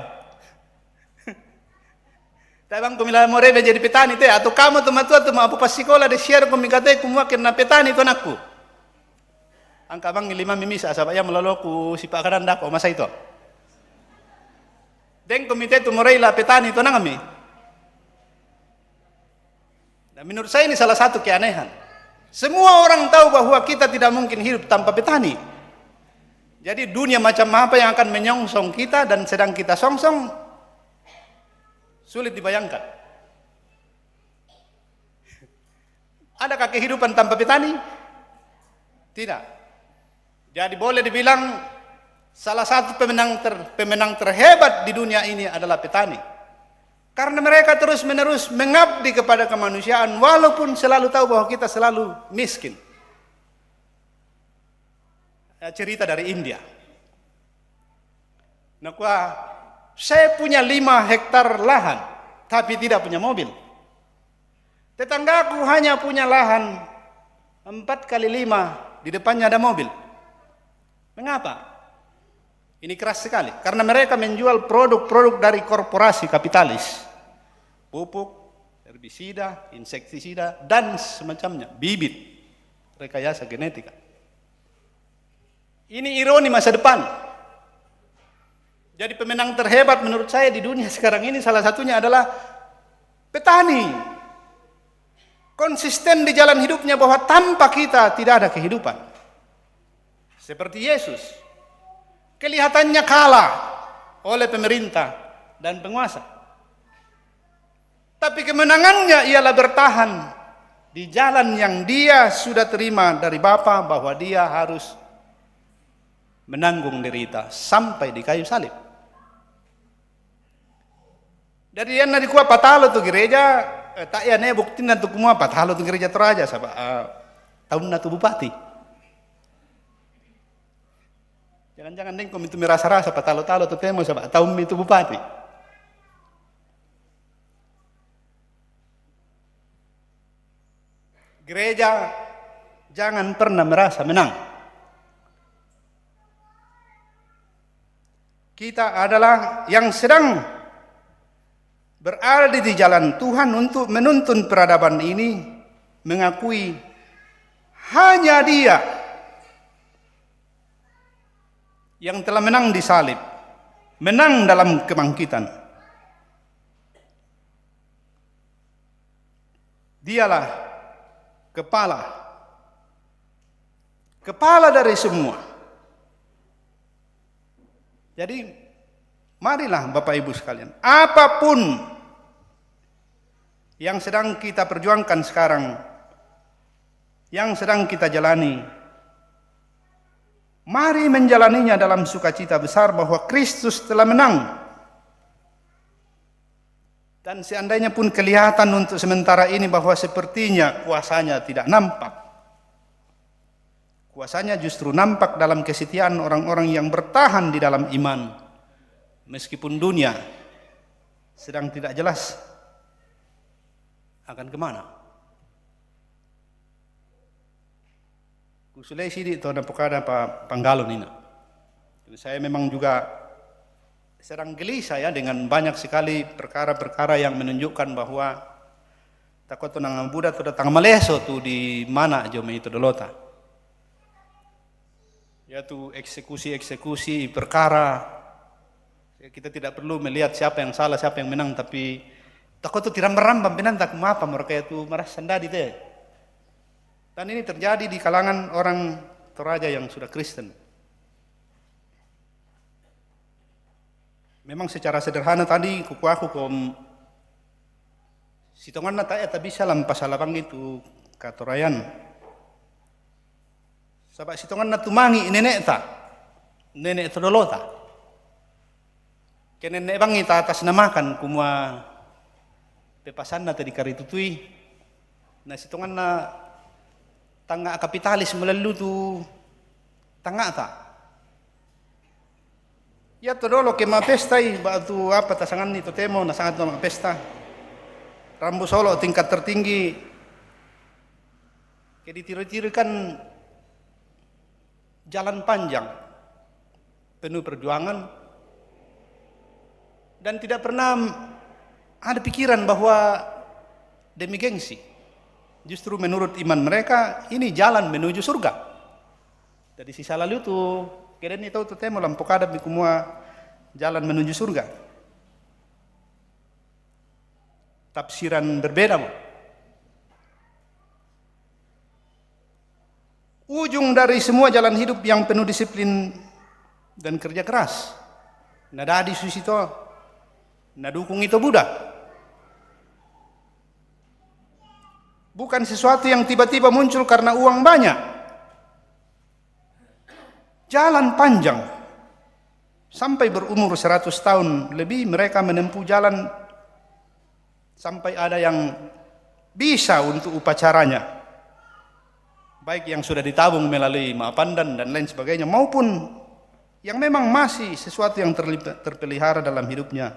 Tapi bang, kumi la morebe jadi petani te, atau kamu tu matua tu mau apa sikola de siar kumi kate kumuakin na petani tu anakku. Angka bang lima mimisa sabab ia meloloku sipak kanan dako masa itu. Deng kumi te tu morei la petani tu nangami. Nah, menurut saya ini salah satu keanehan. Semua orang tahu bahwa kita tidak mungkin hidup tanpa petani. Jadi dunia macam apa yang akan menyongsong kita dan sedang kita songsong, sulit dibayangkan. Adakah kehidupan tanpa petani? Tidak. Jadi boleh dibilang salah satu pemenang ter- pemenang terhebat di dunia ini adalah petani. Karena mereka terus-menerus mengabdi kepada kemanusiaan walaupun selalu tahu bahwa kita selalu miskin. Eh, cerita dari India. Nakua, saya punya lima hektar lahan, tapi tidak punya mobil. Tetanggaku hanya punya lahan empat kali lima, di depannya ada mobil. Mengapa? Ini keras sekali, karena mereka menjual produk-produk dari korporasi kapitalis. Pupuk, herbisida, insektisida, dan semacamnya, bibit, rekayasa genetika. Ini ironi masa depan. Jadi pemenang terhebat menurut saya di dunia sekarang ini salah satunya adalah petani. Konsisten di jalan hidupnya bahwa tanpa kita tidak ada kehidupan. Seperti Yesus. Kelihatannya kalah. oleh pemerintah dan penguasa. Tapi kemenangannya ialah bertahan di jalan yang dia sudah terima dari Bapa, bahwa dia harus menanggung derita sampai di kayu salib. Jadi, iyanna dikua patalo tu gereja, eh, ta' iyane buktinna tu kumua patalo tu gereja Toraja, saba', eh, taunna tu bupati. Jangan-jangan dengko mitu merasa-rasa patalo-talo tu temo, saba' taummi tu bupati. Gereja jangan pernah merasa menang. Kita adalah yang sedang berada di jalan Tuhan untuk menuntun peradaban ini, mengakui hanya Dia yang telah menang di salib, menang dalam kebangkitan. Dialah kepala, kepala dari semua. Jadi, marilah Bapak Ibu sekalian, apapun yang sedang kita perjuangkan sekarang, yang sedang kita jalani, mari menjalaninya dalam sukacita besar bahwa Kristus telah menang. Dan seandainya pun kelihatan untuk sementara ini bahwa sepertinya kuasanya tidak nampak, kuasanya justru nampak dalam kesetiaan orang-orang yang bertahan di dalam iman, meskipun dunia sedang tidak jelas akan kemana. Kusulei sidi' to napokada pa-, panggalon ina. Jadi, saya memang juga sedang gelisah, ya, dengan banyak sekali perkara-perkara yang menunjukkan bahwa takoto nang buda tu datang maleso tu di mana jo mai tu dolota. Ya, tu eksekusi-eksekusi perkara. Ya, kita tidak perlu melihat siapa yang salah, siapa yang menang, tapi takoto tiramba-ramba penanta kumapa mereka itu merasa sandadi te. Dan ini terjadi di kalangan orang Toraja yang sudah Kristen. Memang secara sederhana tadi kukuaku kom sitonganna ta' tabisa lampa salabang itu katorayan. Saba' sitonganna tumangi' nene'ta, nene' todolota. Ke nene' bangi ta atas namakan kumua pepasanna tadi karitutui, na sitonganna tangnga' kapitalis malallu tu tangnga'ta. Iya todolo ke mapestai, ba'tu apa tasanganni totemo nasanga tu mapesta. Rambu solo' tingkat tertinggi, ke ditiri-tirikan jalan panjang, penuh perjuangan, dan tidak pernah ada pikiran bahwa demi gengsi. Justru menurut iman mereka, ini jalan menuju surga. Jadi sisala liu tu, kedenni tau tu temo lampokada mi kumua jalan menuju surga. Tafsiran berbeda mo. Ujung dari semua jalan hidup yang penuh disiplin dan kerja keras. Nadadi susito, nadukung ito buda. Bukan sesuatu yang tiba-tiba muncul karena uang banyak. Jalan panjang. Sampai berumur seratus tahun lebih mereka menempuh jalan sampai ada yang bisa untuk upacaranya. Baik yang sudah ditabung melalui mapandan dan lain sebagainya, maupun yang memang masih sesuatu yang terlipa-, terpelihara dalam hidupnya.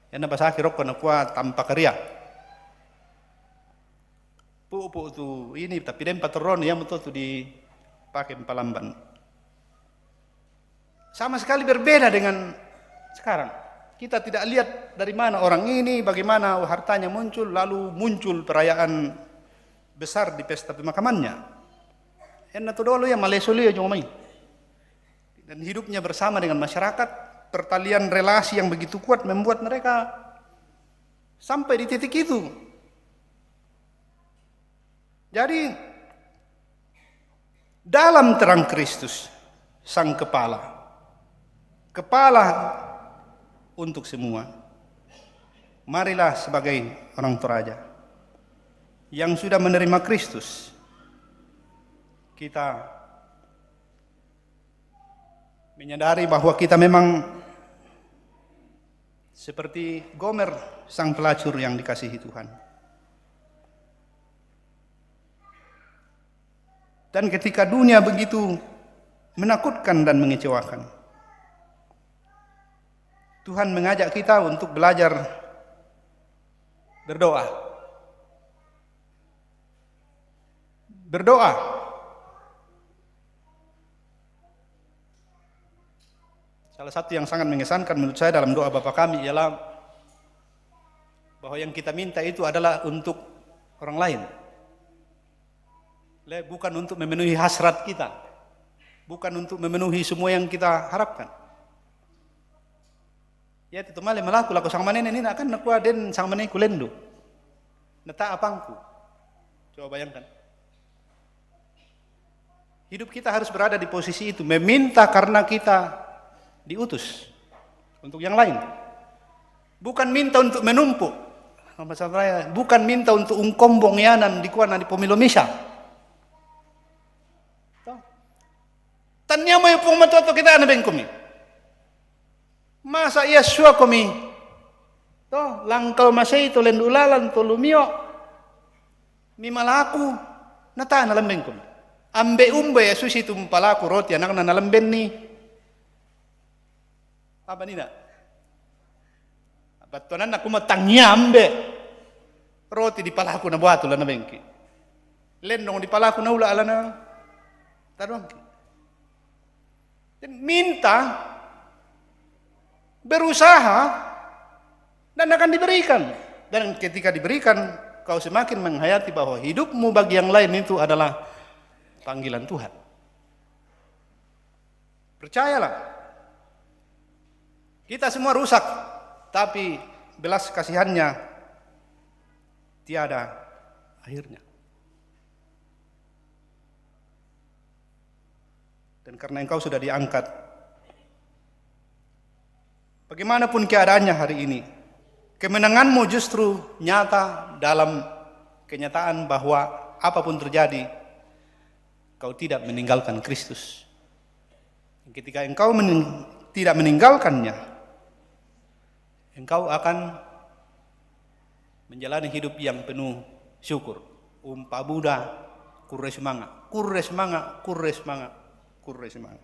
Yang nabasaki rokko nakua tanpa karya. Pupu' tu ini, tapi den patorroni, iya moto tu dipake palamban. Sama sekali berbeda dengan sekarang. Kita tidak lihat dari mana orang ini, bagaimana hartanya muncul, lalu muncul perayaan besar di pesta pemakamannya. Enna tu dolo iya maleso lia jomai. Dan hidupnya bersama dengan masyarakat, pertalian relasi yang begitu kuat membuat mereka sampai di titik itu. Jadi, dalam terang Kristus, Sang Kepala, Kepala untuk semua. Marilah sebagai orang Toraja yang sudah menerima Kristus, kita menyadari bahwa kita memang seperti Gomer, sang pelacur yang dikasihi Tuhan. Dan ketika dunia begitu menakutkan dan mengecewakan, Tuhan mengajak kita untuk belajar berdoa. Berdoa. Salah satu yang sangat mengesankan menurut saya dalam doa Bapa Kami ialah bahwa yang kita minta itu adalah untuk orang lain. Le, bukan untuk memenuhi hasrat kita. Bukan untuk memenuhi semua yang kita harapkan. Ya, itu male malaku lako sang manene ni, na kan nakua den sang manene ku lendo. Na ta apangku. Coba bayangkan. Hidup kita harus berada di posisi itu, meminta karena kita diutus untuk yang lain. Bukan minta untuk menumpuk. Maksud saya, bukan minta untuk ungkombong yanan di kuana di pomilo misa. Toh. Tania mo ipung matuatu kita na bengkumi. Masa ia sua komi. Toh, langkau masei to lendu lalan to lumio. Mi malaku, na ta na lembengkumi. Ambe umbe ya susi tu mpalaku roti anakna na lembenni. Apa nina? Battuananna kuma tangiambe. Roti di palaku na buatu lana bengki. Lendong di palaku na ula alana taruangki. Dan minta, berusaha, dan akan diberikan. Dan ketika diberikan, kau semakin menghayati bahwa hidupmu bagi yang lain itu adalah panggilan Tuhan. Percayalah, kita semua rusak, tapi belas kasihannya tiada akhirnya. Dan karena engkau sudah diangkat, bagaimanapun keadaannya hari ini, kemenanganmu justru nyata dalam kenyataan bahwa apapun terjadi, kau tidak meninggalkan Kristus. Ketika engkau mening-, tidak meninggalkannya, engkau akan menjalani hidup yang penuh syukur. Umpabuda, kurre sumanga, kurre sumanga, kurre sumanga, kurre sumanga.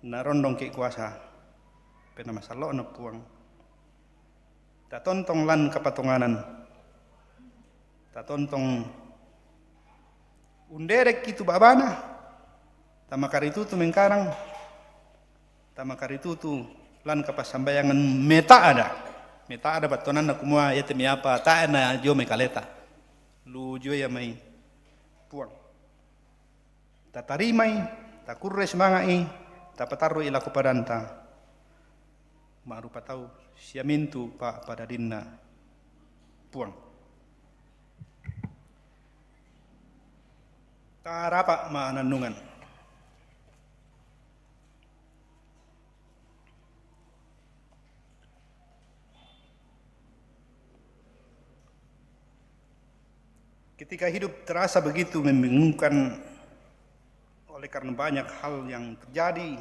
Na rondong ki kuasa, pena masallo na Puang. Tatontong lan kapatonganan. Tatontong underek itu babana. Tama karitutu mengkarang. Tama karitutu lan kapassambayangan meta ada. Meta ada battuananna kumua yate mi apa taena jo mai kaleta. Lu jo ya mai Puang. Tatarimai, takurre semanga'i, tapatarru'i lako padanta. Ma'rupa tau siamintu pa padadinna Puang. Tarapa ma'nannungan. Ketika hidup terasa begitu membingungkan oleh karena banyak hal yang terjadi,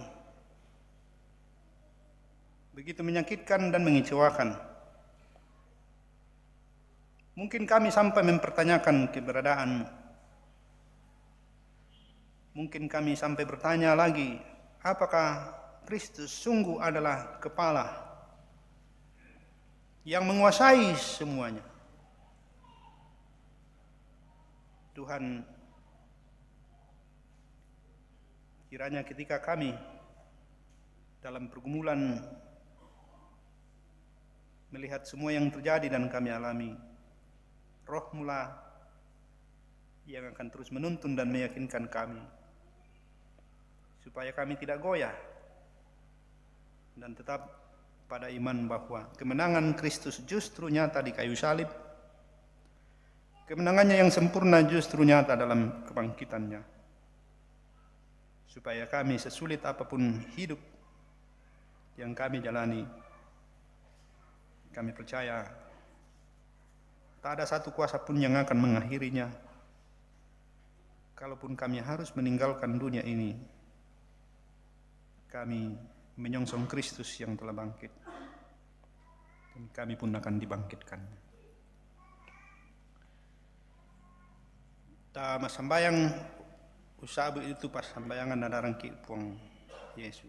begitu menyakitkan dan mengecewakan. Mungkin kami sampai mempertanyakan keberadaanmu. Mungkin kami sampai bertanya lagi, apakah Kristus sungguh adalah kepala yang menguasai semuanya? Tuhan, kiranya ketika kami dalam pergumulan melihat semua yang terjadi dan kami alami, Roh-Mulah yang akan terus menuntun dan meyakinkan kami, supaya kami tidak goyah dan tetap pada iman bahwa kemenangan Kristus justru nyata di kayu salib, kemenangannya yang sempurna justru nyata dalam kebangkitannya. Supaya kami, sesulit apapun hidup, yang kami jalani, kami percaya tak ada satu kuasa pun yang akan mengakhirinya. Kalaupun kami harus meninggalkan dunia ini, kami menyongsong Kristus yang telah bangkit, dan kami pun akan dibangkitkan. Ta masambayang usabu itu pasambayangan na daran ki Puang Yesu.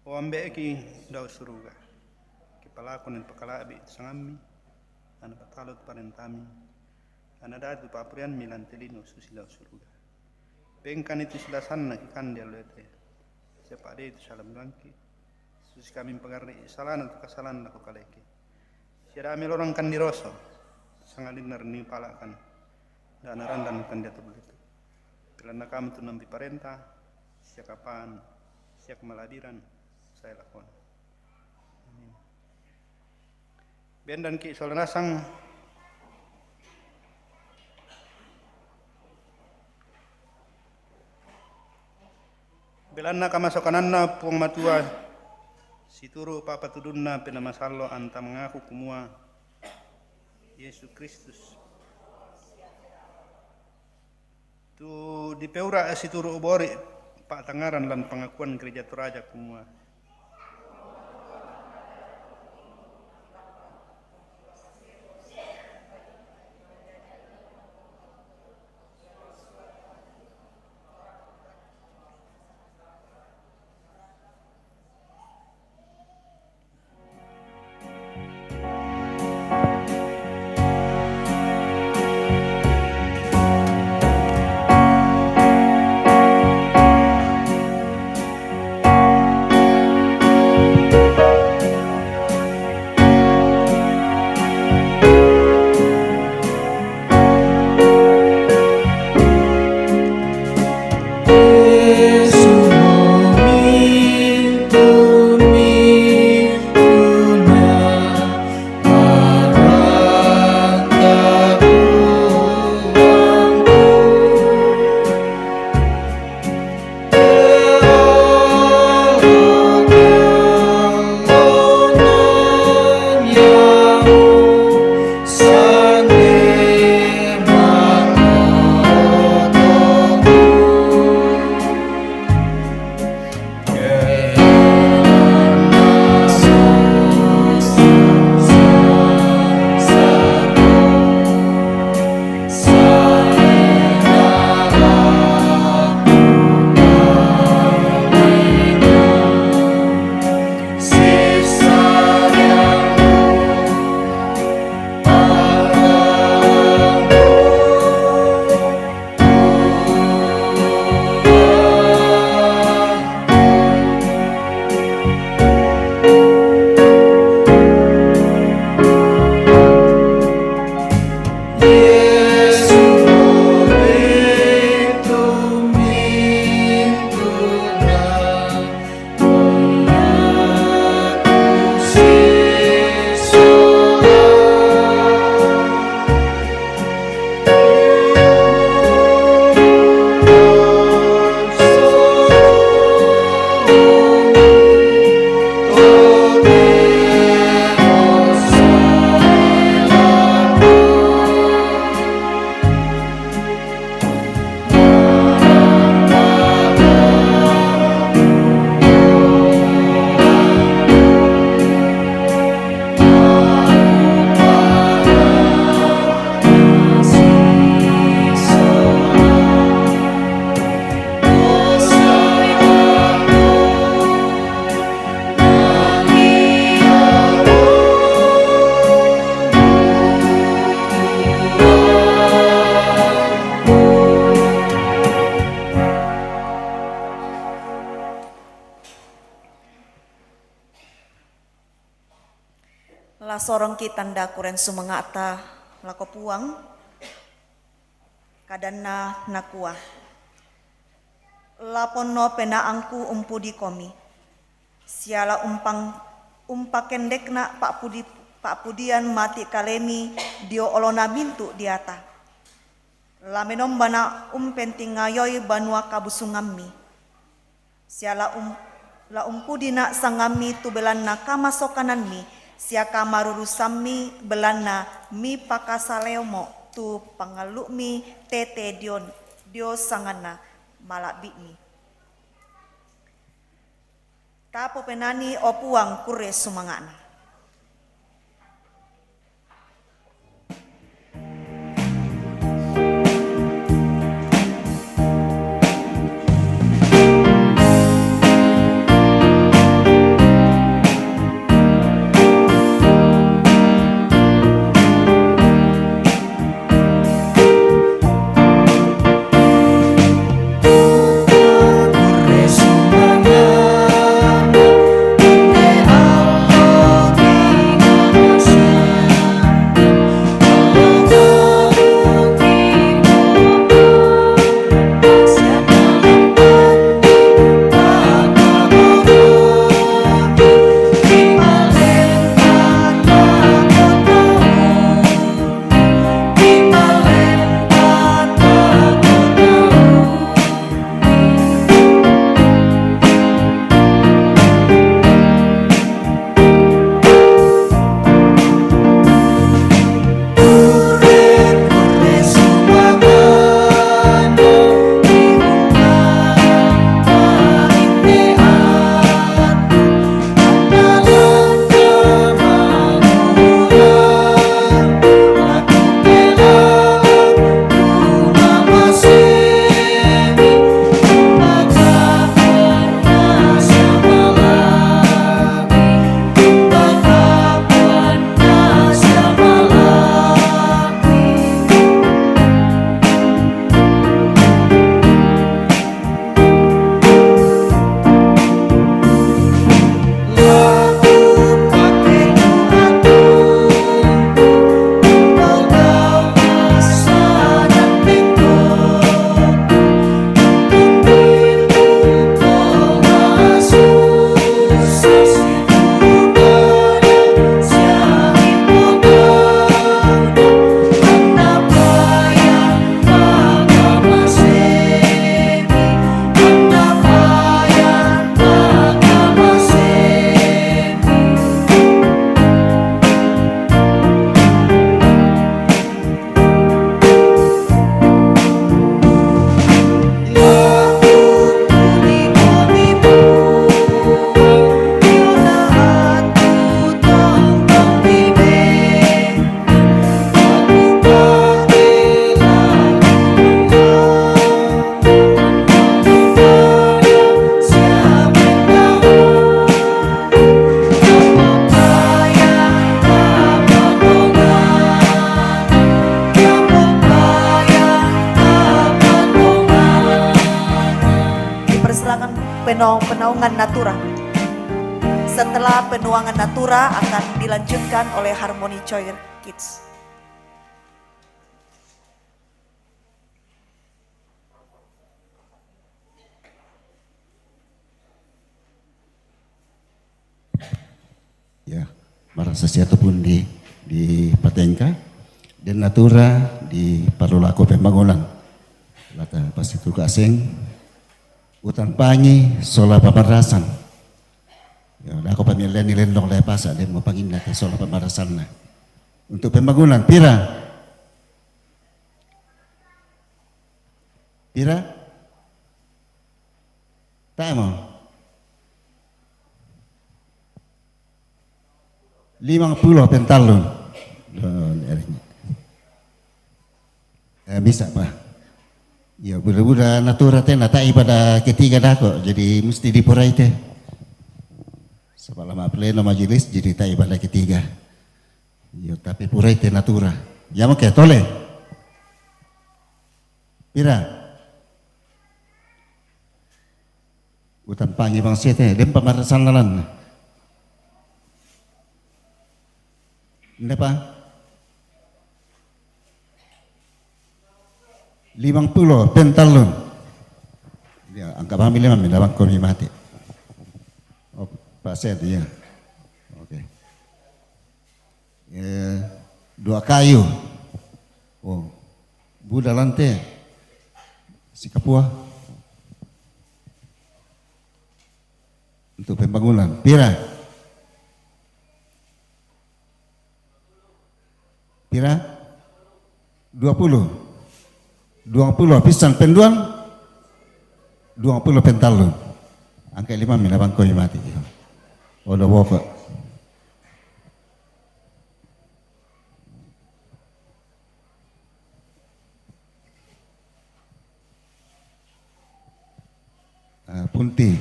O Ambe ki dao suruga, ki palako ni pakalabi tu sangammi, ana patalo tu parentami, ana datu papurianmi lan te lino susi dao suruga. Bengkan itu silasanna ki kande aloete, siapa de itu salam gangki, susi kami pagarri salana tu kasalan lako kaleke. Siada ami lorang kan diroso, sangadinna rinni palakan, dan narandan kan dia tu begitu. Pilanna kamu tu nampi parenta, siakapan, siak malabiran, saya lakon. Amin. Bendan ki sola nasang. Belanna kamasokananna Puang Matua, situru papatudunna Penamasallo anta mangaku kumua Yesu Kristus. Tu dipeura situru ubori patangaran lan pangakuan Gereja Toraja kumua. La sorongki tanda kuren sumanga'ta lako Puang, kadanna nakua, "La ponno penaangku umpudikomi, siala umpang-, umpakendekna pa'pudi-, pa'pudian mati kalemi dio olona mintu' deata. La menombana' umpentingayoi banua kabusungammi, siala um-, La umpudina' sangammi tu belanna kamasokanammi sia kamarurusammi belanna mipakasaleomo' tu pangallu'mi tete dio, dio sanganna mala'bi'mi. Tapopenani, o Puang, kurre sumanga'na. Dipersilakan peno-, penuangan natura. Setelah penuangan natura akan dilanjutkan oleh Harmoni Choir Kids. Ya, marasa sia tu pundi di patengka, den natura di parlu lako pembangunan. Lata pasti tu kaseng, utampangi sola pamarasan. Ya, lako pamileni lendong lepa sa' den mo panginna te sola pamarasanna. Untuk pembangunan, pira? Pira? Tae mo? Limang pulo pengtallu. Eh, bisa, Pak. Ya, buda-buda natura te na ta'i pada ketiga dako, jadi mesti dipurai te. Sebelum pleno majelis, jadi ta'i pada ketiga. Ya, tapi purai te natura. Ya, oke, tole. Pira? Utampangi bang sete, den pamarasan lalan. Ndepa? Limang pulo pengtallu. Ya, angka mami lima mi, labang komi mate. Oh, Pak Sed, iya. Oke. Eh, dua kayu. Oh, buda lante. Si kapua. Untuk pembangunan. Pira? Pira? Dua puluh. Dua puluh pisang penduan, dua puluh pentalun. Angka lima mina bangko mati. Odo boko. Ah, punti.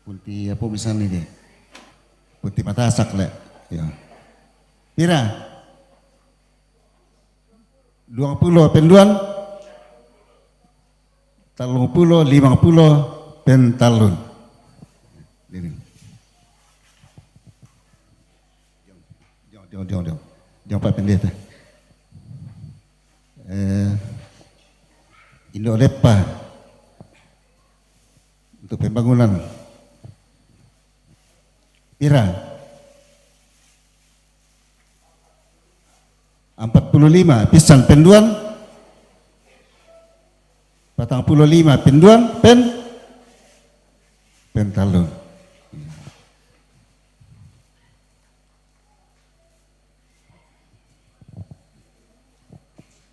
Punti apa misalnya dia? Punti matasak le. Ya. Pira? Dua puluh penduan, tallung puluh, lima puluh pentalun. Ini. Jom, jom, jom, jom. Jom, Pak Pendeta. Eh, Indo Lepa untuk pembangunan. Pira? Empat puluh lima pisang penduan, patang puluh lima penduan, pen, pentalun.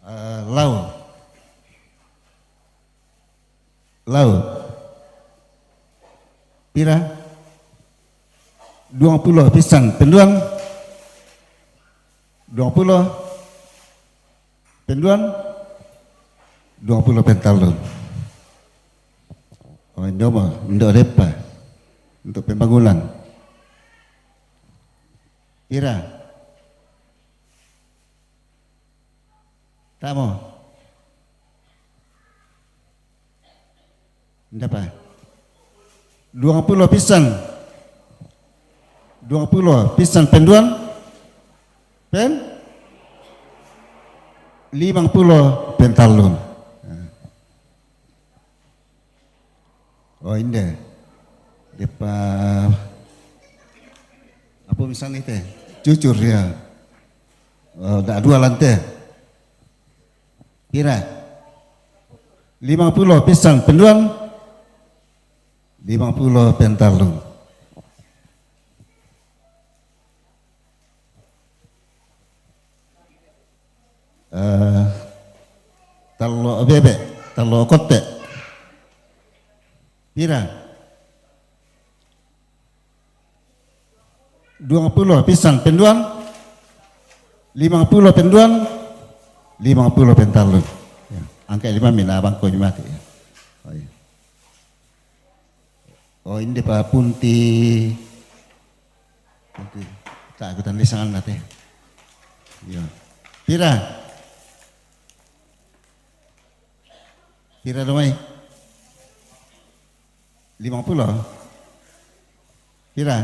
Eh, lau. Lau. Pira? Dua puluh pisang penduan. Dua puluh penduan. Dua puluh pentalun. Oh, Indo mah, Indo Lepa. Untuk pembangunan. Pira? Tamo. Ndapa? Dua puluh pisang. Dua puluh pisang penduan. Pen? Lima puluh pentalun. Oh, inde. Depa apa misalnya teh? Jujur ya. Oh, dak dua lante. Pira? Lima puluh pisang penduan, lima puluh pentalun. Eh, talo bebe, talo kote. Pira? Dua puluh pisang penduan, lima puluh penduan, lima puluh pentalun. Ya, angka lima mina bangko mati ya. Oh, iya. Oh, ini pa punti. Punti. Tak aku tanda sangan nate. Ya. Pira? Pira domai? Lima puluh. Pira?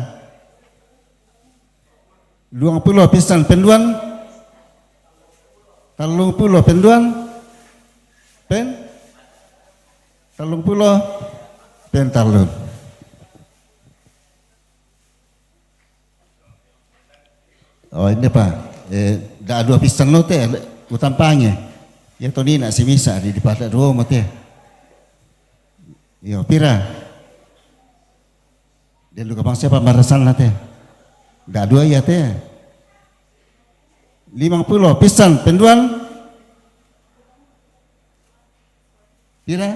Dua puluh pisang penduan. Tallung puluh penduan. Pen? Tallung puluh pentalun. Oh, ini pa. Eh, dak dua pisang no te, utampange. Ya, toni nak si misa di, di pada dua mate. Iyo, pira? Dia luka bang siapa marasan nate. Dak dua iya te. Lima puluh pisang penduan. Pira?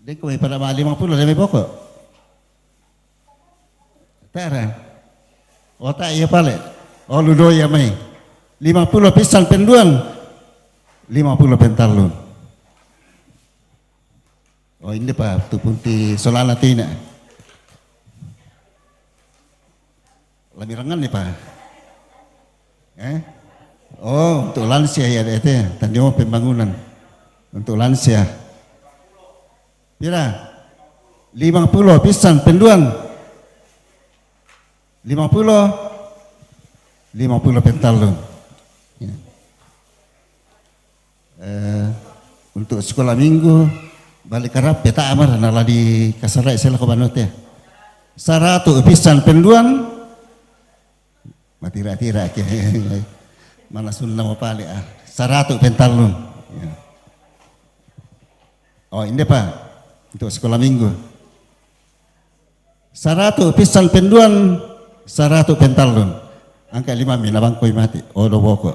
Dengko mai pada ma lima puluh demi pokok. Tara. Otak iya pale. Oh, ludo iya mai. Lima puluh pisang penduan. Lima puluh pentalun. Oh, ini pa tu punti solana tina. Lebih rengan nih, Pak. Eh? Oh, untuk lansia ya, D T. Tadi mau pembangunan. Untuk lansia. Pira? Lima puluh pisang penduan. Lima puluh. Lima puluh pentalun. Ya. Eh, untuk sekolah minggu, balik karap peta amar, nala di kasarai sela ko banote. Saratu pisang penduan, matira-tira ke. Mana sunna mau pale, ah. Saratu pentalun. Ya. Oh, inde pa. Untuk sekolah minggu. Saratu pissan penduan, saratu pentallun. Angka lima mi nabangkoi mate. Oh, do boko.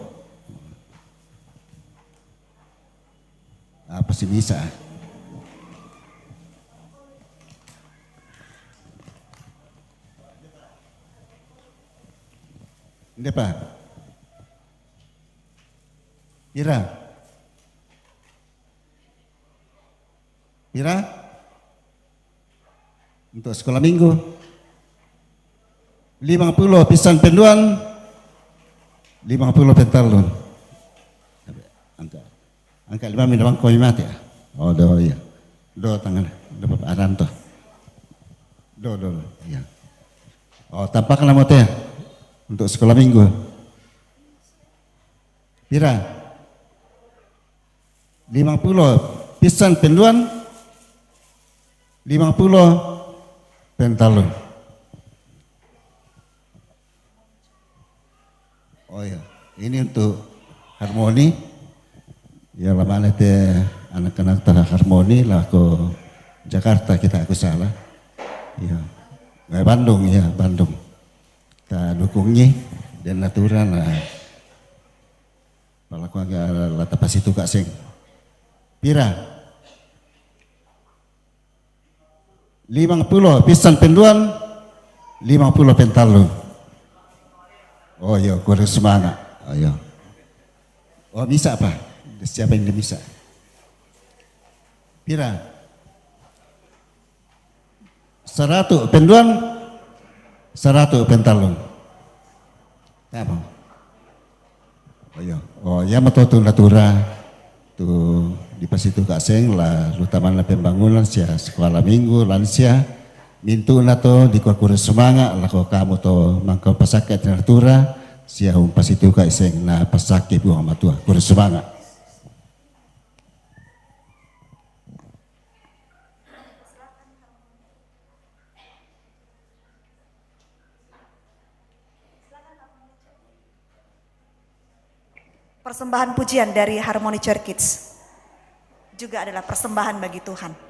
Apa si bisa? Inde pa. Pira? Pira? Untuk sekolah minggu. Lima puluh pissan penduan, lima puluh pentallun. Angka, angka lima mi nabangkoi mate. Oh, do, iya. Do tangan, do apa aranto. Do, do, do, iya. Oh, tampak nama teh untuk sekolah minggu. Pira? Lima puluh pissan penduan, lima puluh pentallun. Oh ya, ini untuk harmoni. Ya, lamane te anak-anak tara harmoni lako Jakarta kita aku salah. Ya. Eh, Bandung, ya, Bandung. Ta dukungi dan aturan lah. Palakuan ke la tapasitu ka seng. Pira? Lima puluh pissan penduan, lima puluh pentallun. Oh, iya, kurang semangat. Oh, iya. Oh, bisa apa? Siapa yang bisa? Pira? Saratu penduan, saratu pentallun. Apa? Oh, iya. Oh, iya, mato tu natura. Tu dipasitu ka seng la, terutama la pembangunan sia sekolah minggu, lansia. Mintu na to dikua kurang semangat, lako kamu to mangkau pasake natura, sia umpasitu ka seng na pasake buang matua. Kurang semangat. Persembahan pujian dari Harmony Church Kids juga adalah persembahan bagi Tuhan.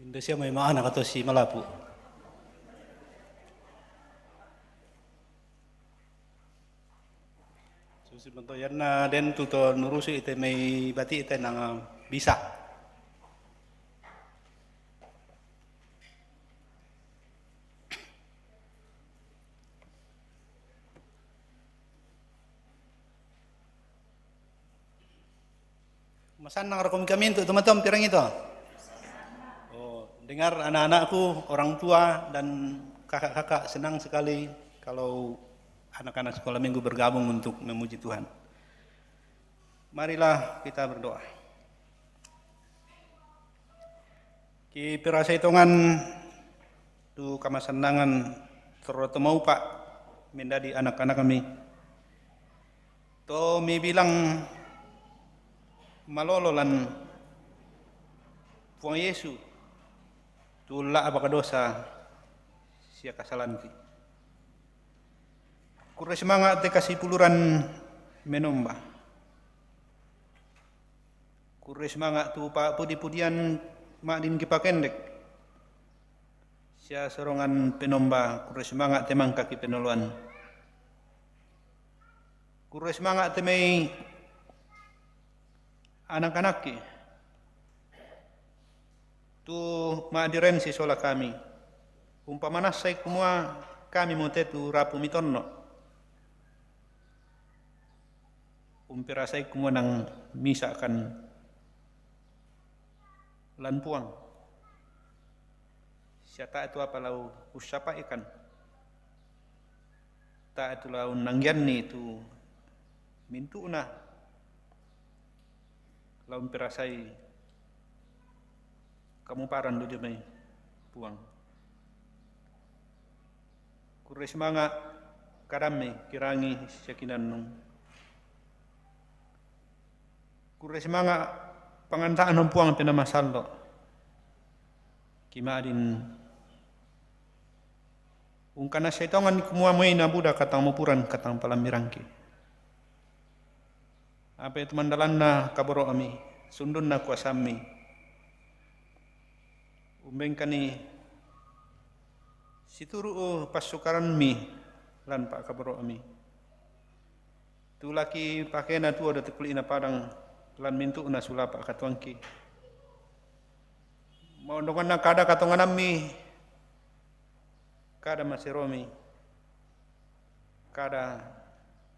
Indonesia mai maana kato si malapu. Susi manto yanna den tu to nurusu ite mai bati ite nang bisa. Masannang roko mi kami untuk teman-teman pirang itu. Oh, dengar anak-anakku, orang tua dan kakak-kakak senang sekali kalau anak-anak sekolah minggu bergabung untuk memuji Tuhan. Marilah kita berdoa. Kipirasai tongan tu kamasannangan torro tumaupa' mendadi anak-anakmi. To mibilang malolo lan Puang Yesu tu ulla'baka dosa sia kasalanki. Kurre sumanga' te kasipuluran menomba. Kurre sumanga' tu pa'pudi-pudian ma'din kipakendek. Sia sorongan penomba, kurre sumanga' te mangka kipenoloan. Kurre sumanga' te mai anak-anakki tu ma'diren sisola kami. Umpamanassai kumua kami mo te tu rapu mitonno'. Umpirasai kumua nang misa'kan lan Puang. Sia tae' tu apa la ussapa'ikan. Tae' tu la unnanggianni tu mintu'na la umpirasai kamuparan lu dio mai Puang. Kurre sumanga' kadammi kirangi sia kinannung. Kurre sumanga' panganta'na Puang Penaa Masallo'. Kima'din ungkanassai tongan kumua moi nabuda katang mopuran katang palammirangki. Apa tu mandalanna kaboro'mi, sundunna kuasammi. Umbengkani situru' passukarammi lan pa'kaboro'mi. Tu la kipakena tuo datu kuli'na padang lan mintu'na sulapa' katuoangki. Maondonganna kada katonganammi, kada maseromi, kada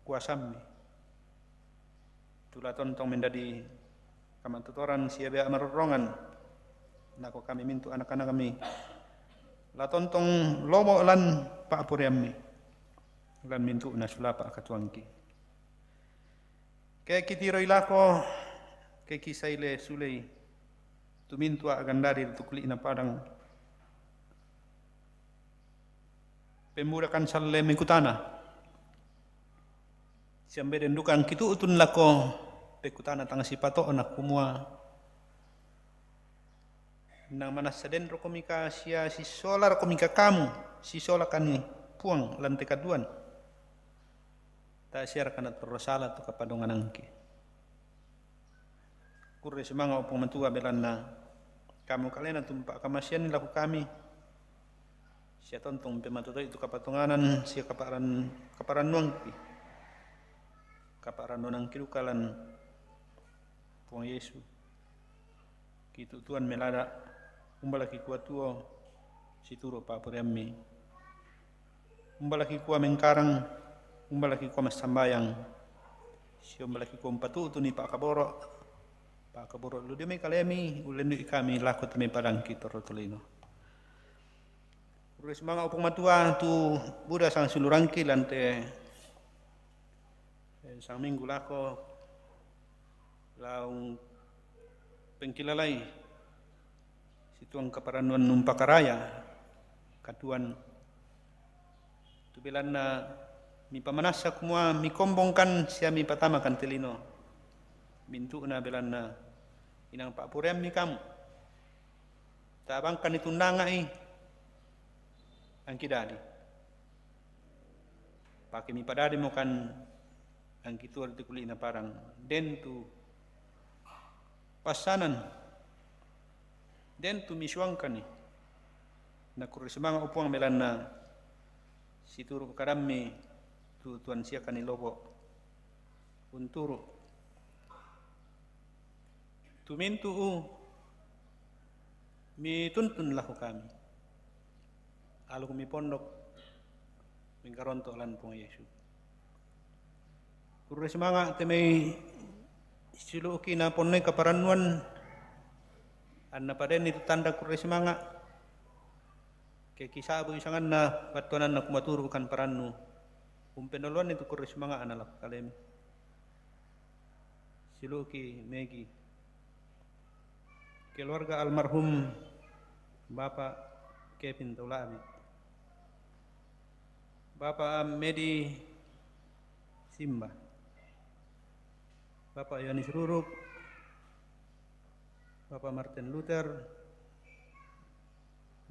kuasammi. Tu la tontong mendadi kamatotoran sia bea' marorrongan lako kami mintu' anak-anakmi. La tontong lobo' lan pa'poraiammi lan mintu'na sulapa' katuoangki. Ke kitiroi lako, ke kisaile sulei tu mintu' a'gandadi tu kuli'na padang. Pemmudakan salle mekutana. Siambe den duka angkitu'tun lako pekutana tang sipato'na kumua nang manassa den rokomika sia sisola rokomika kamu, sisolakani Puang lan te kaduan. Tae' siaraka natorro sala tu kapadonganangki. Kurre sumanga' o Puang Matua belanna kamu kalena tu umpa'kamaseanni lako kami. Sia tontong pematoto'i tu kapatonganan sia kaparan-, kaparannuangki. Kaparannuangki duka lan Puang Yesu. Kitu'tuan melada', umba la kikua tuo, situru' pa'poraiammi. Umba la kikua mengkarang, umba la kikua massambayang, sia umba la kikua umpatu'tuni pa'kaboro', pa'kaboro' lu dio mai kalemi, ullendu'i kami lako tu mai padangki torro tolino. Kurre sumanga' o Puang Matua tu buda sangsiulurangki lan te, eh, sangminggu lako, la umpengkilalai situang kaparannuan umpakaraya katuoan. Tu belanna mipamanassa kumua mikombongkan sia mipatamakan te lino. Mintu'na belanna inang pa'poraiammi kamu. Ta'bangkan itundanga'i angkidadi. Pake mipadadimo kan angkituo ri tu kuli'na padang. Den tu passanan Den tu misuangkani. Na kurre sumanga' o Puang belanna situru' kadammi tu tuan siakani lobo' unturu'. Tumintu'u mituntun lahu kami. Aluk mipondok mingkaronto' lan Puang Yesu. Kurre sumanga' te mai silu'uki na ponnoi kaparannuan, anna padenni tu tanda kurre sumanga', ke kisa'bu isanganna battuananna kumaturu' kan parannu, umpennoloanni tu kurre sumanga' ana' laku kalemi. Silu'uki Megi, keluarga almarhum Bapak Kevin Taulabi, Bapak Medi Simba, Bapak Yohanes Ruruk, Bapak Martin Luther,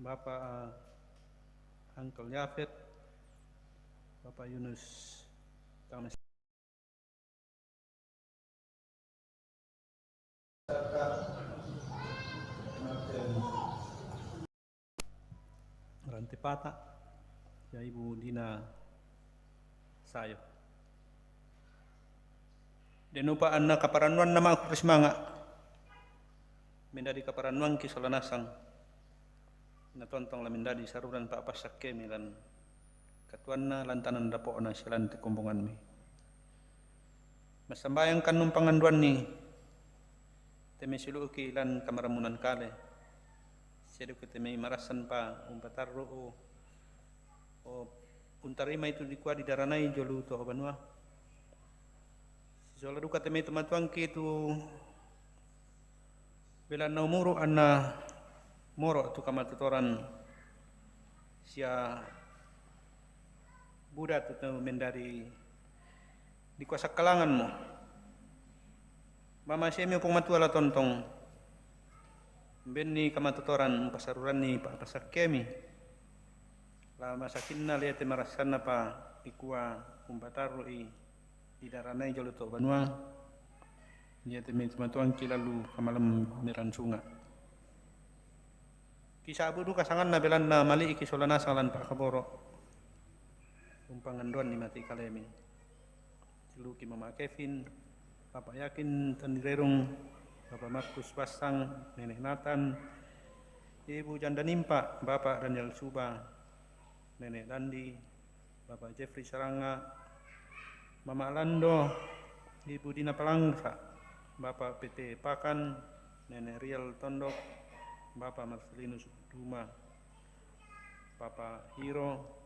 Bapak, eh, Uncle Yafet, Bapak Yunus Tames. Rantipata, ya Ibu Dina Sayo. Denupa anna kaparannuanna ma'kurre sumanga'. Mendadi kaparannuangki sola nasang. Na tontong la mendadi saruran pa'passakkemi lan katuanna, lan tanang dapo'na, silan te kombongammi. Massambayang kan umpanganduanni, te mai silu'uki lan kamarammunan kale, seduka te mai marassan pa umpatarru'u, o untarimai tu dikua didaranai jolo to banua. Sisola duka te mai tomatuangki tu belanna umuru' anna moro' tu kamatotoran sia buda tu tau mendadi dikua sakkalanganmu. Mamasemi Puang Matua la tontong, umbenni kamatotoran umpasaruranni pa'pasakkemi. La masakinna liate marassanna pa dikua umpatarru'i didaranai jolo to banua, liate mai tomatuangki lalu kamalem meran sunga'. Kisa'bu duka sanganna belanna mali'iki sola nasang lan pa'kaboro'. Umpanganduanni mate kalemi. Silu'uki Mama Kevin, Bapak Yakin Tandirerung, Bapak Markus Bassang, Nenek Nathan, Ibu Janda Nimpa, Bapak Daniel Suba, Nenek Dandi, Bapak Jeffrey Saranga, Mama Lando, Ibu Dina Palangsa, Bapak P T Pakan, Nenek Riel Tondok, Bapak Marcelinus Duma, Bapak Hiro,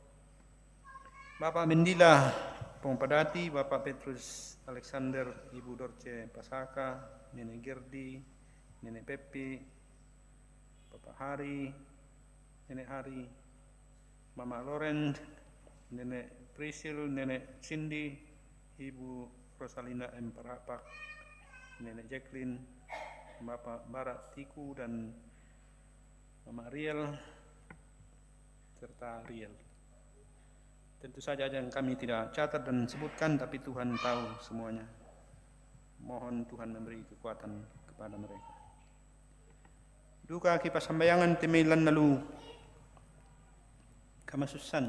Bapak Mendila Pong Padati, Bapak Petrus Alexander, Ibu Dorce Pasaka, Nenek Gerdi, Nenek Peppi, Bapak Hari, Nenek Hari, Mama Loren, Nenek Prisil, Nenek Cindy, Ibu Rosalina M. Parapak, Nenek Jacqueline, Bapak Barak Tiku, dan Mama Riel, serta Riel. Tentu saja ada yang kami tidak catat dan sebutkan, tapi Tuhan tahu semuanya. Mohon Tuhan memberi kekuatan kepada mereka. Duka kipassambayangan te mai lan nalu kamasussan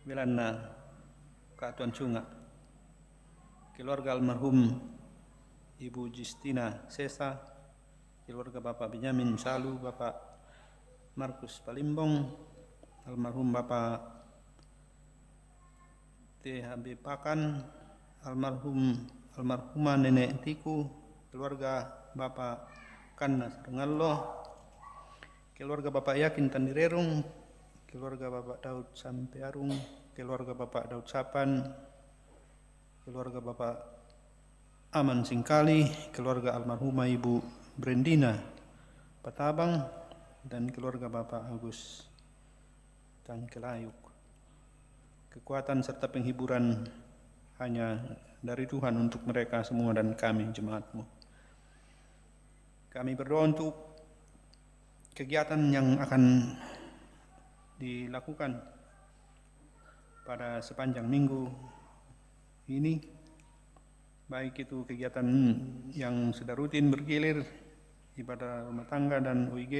belanna katuan sunga'. Keluarga almarhum Ibu Justina Sesa, keluarga Bapak Benyamin Salu, Bapak Markus Palimbong, almarhum Bapak T H B Pakan, almarhum, almarhumah Nenek Tiku, keluarga Bapak Kanna Sarungallo, keluarga Bapak Yakin Tandirerung, keluarga Bapak Daud Sampearung, keluarga Bapak Daud Sapan, keluarga Bapak Aman Singkali, keluarga almarhumah Ibu Brendina Patabang, dan keluarga Bapak Agus Tangkelayuk. Kekuatan serta penghiburan hanya dari Tuhan untuk mereka semua dan kami, jemaat-Mu. Kami berdoa untuk kegiatan yang akan dilakukan pada sepanjang minggu ini, baik itu kegiatan yang sudah rutin bergilir ibadah rumah tangga dan O I G,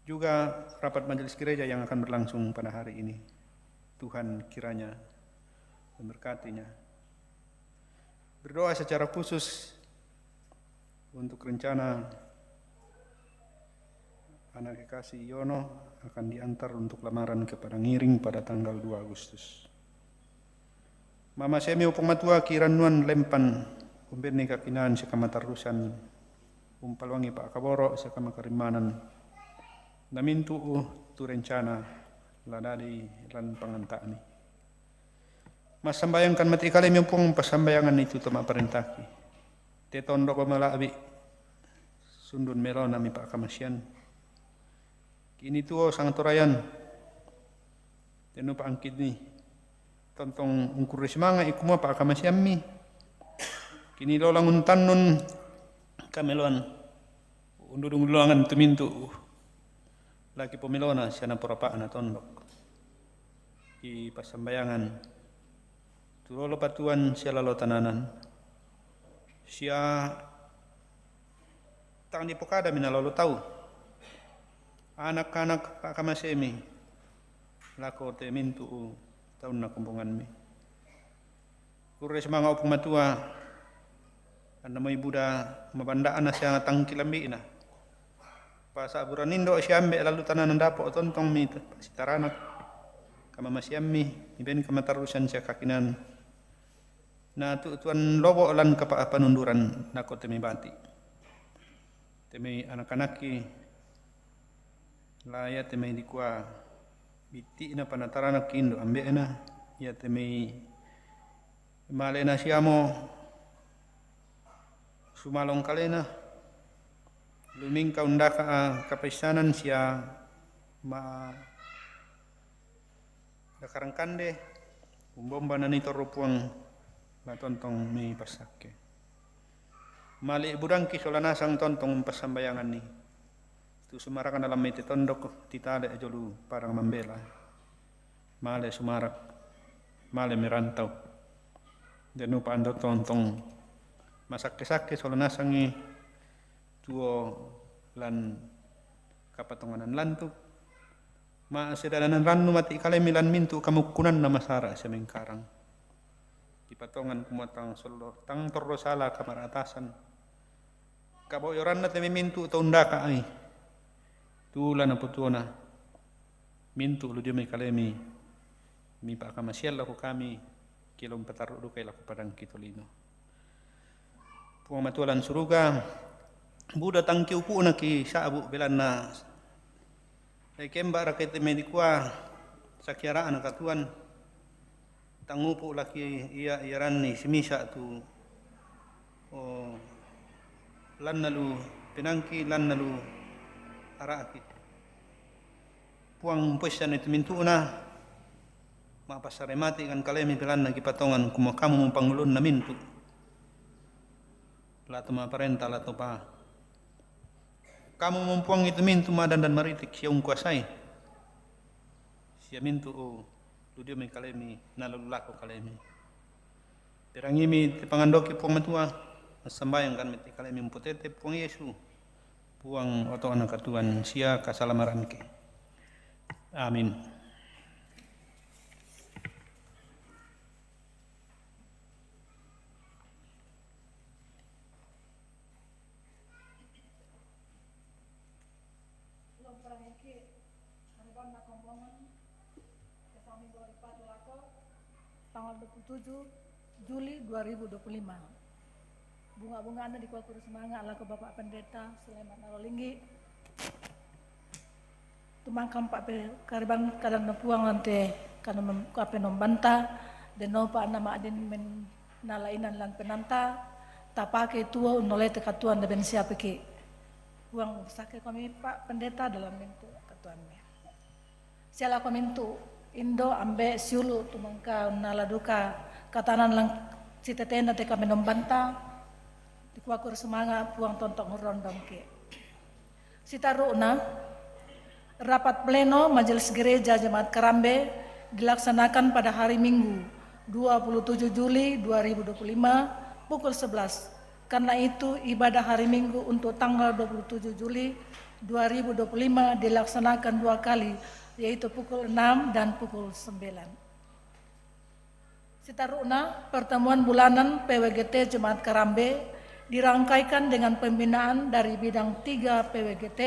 juga rapat majelis gereja yang akan berlangsung pada hari ini. Tuhan kiranya memberkatinya. Berdoa secara khusus untuk rencana anak kekasih Yono akan diantar untuk lamaran ke Padang Iring pada tanggal dua Agustus. Mama semi upung matua kirannuan lempan, umbenni kakinan sikamatarusan, umpaluangi pakaboro sikamakarimmanan, namintu'u tu rencana la dadi lan panganta'mi. Massambayangkan mati kalemi Puang, passambayangan itu to ma'parentaki. Te tondoko mala'bi sundun melona mi pa'kamasian. Kini tuo sangtorayan, tenupa angkini tontong ungkurre simanga ikumua pa'kamasiammi. Kini lolang untannun kameloan undudung luangan tumintu laki pomelona siana porapa'na tondok. I passambayangan tulolo patuan sia lalo tananan sia tang dipokada minalolo tau. Anak-anak pa'kamasemi lako te mintu'u taunna kombonganmi. Kurre simanga upung matua, anna moi buda mabanda'na sia tangki lambi'na. Pasa'buran indo siambe lalu tananan dapo tontongmi sitaranak kamamasiammi, iben kamatarusan sia kakinan. Na tu tuan lobo lan kapa panunduran nako temai bati. Temai anak-anakki la ia temai dikua bitti'na panataranakki indo ambe'na, ia temai malena siamo sumalong kalena, lumingka undaka kapaissanan sia ma dakarang kande, umbomba nani torro Puang la tontong mi passakke. Mali budangki sola nasang tontong umpassambayanganni. Tu sumaraka nalammai te tondok titale jolu padang mambela. Male sumarak, male merantau. Denupa ando tontong masakke-sakke sola nasangi tuo lan kapatonganan lantu. Ma'sedananan rannu mati kalemi lan mintu kamukkunanna masara sia mengkarang. Kipatongan kumua tang sollo, tang torro sala kamaratasan. Kaboyoranna te memintu to undaka ai. Tula napotuona. Mintu lu dio mai kalemi. Mipa'kamasian lako kami, kilo mpatarru dukai lako padangki tolino. Puang Matua lan suruga, buda tangki upu'na ki sa'bu belanna. Dai kemba raka te mai dikua sakiara'na katuan. Tangupu laki ia iaranni simisa tu, o, lanna lu penangki, lanna lu ara'ki. Puang, umpoissanni tu mintu'na, ma'passare mati kan kalemi belanna kipatongan kumua kamu mupangulunna mintu. La to ma'parenta, la to pa. Kamu mumpuangi tu mintu madandan maritik sia ungkuasai. Sia mintu, o, lu dio mai kalemi, na lalu lako kalemi. Perangimi te pangandoki Puang Matua, massambayang kan mete kalemi umpotete Puang Yesu, Puang oto'na katuan sia kasalamaranki. Amin. Tanggal dua puluh tujuh Juli dua ribu dua puluh lima. Bunga-bunga anda dikua kurre sumanga lako Bapak Pendeta Sulaiman Nalolinggi. Tumangkampa pe kariban kadanna Puang lan te kanom-, kapenombanta, denopa anna ma'din men nalainan lan penanta, tapake tuo unnolete katuan deben siapiki. Puang usakke komi Pak Pendeta dalam mintu katuanmi. Sia lako mintu indo, ambe, siulu, tumangka unnala duka katanan lan sitetena te kapenombanta, dikua kurre sumanga Puang tontong urrondongki. Sitaru'na, rapat pleno Majelis Gereja Jemaat Karambe dilaksanakan pada hari Minggu, dua puluh tujuh Juli dua ribu dua puluh lima, pukul sebelas, Karena itu, ibadah hari Minggu untuk tanggal dua puluh tujuh Juli dua ribu dua puluh lima dilaksanakan dua kali, yaitu pukul enam dan pukul sembilan. Sitaru'na, pertemuan bulanan P W G T Jemaat Karambe dirangkaikan dengan pembinaan dari bidang tiga P W G T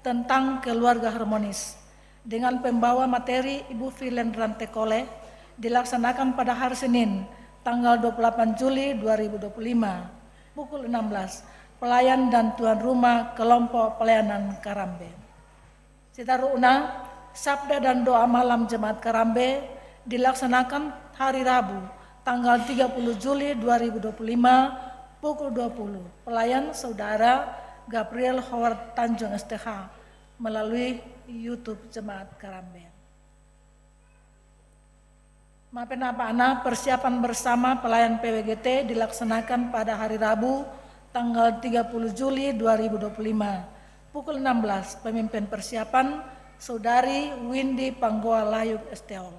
tentang keluarga harmonis, dengan pembawa materi Ibu Filen Rantekole, dilaksanakan pada hari Senin, tanggal dua puluh delapan Juli dua ribu dua puluh lima, pukul enam belas, pelayan dan tuan rumah kelompok pelayanan Karambe. Sitaru'na, sabda dan doa malam Jemaat Karambe dilaksanakan hari Rabu, tanggal tiga puluh Juli dua ribu dua puluh lima, pukul dua puluh. Pelayan Saudara Gabriel Howard Tanjung, S T H, melalui YouTube Jemaat Karambe. Mapenapa'na, persiapan bersama pelayan P W G T dilaksanakan pada hari Rabu, tanggal tiga puluh Juli dua ribu dua puluh lima, pukul enam belas. Pemimpin persiapan, Saudari Windy Panggoa Layuk, S T Ol.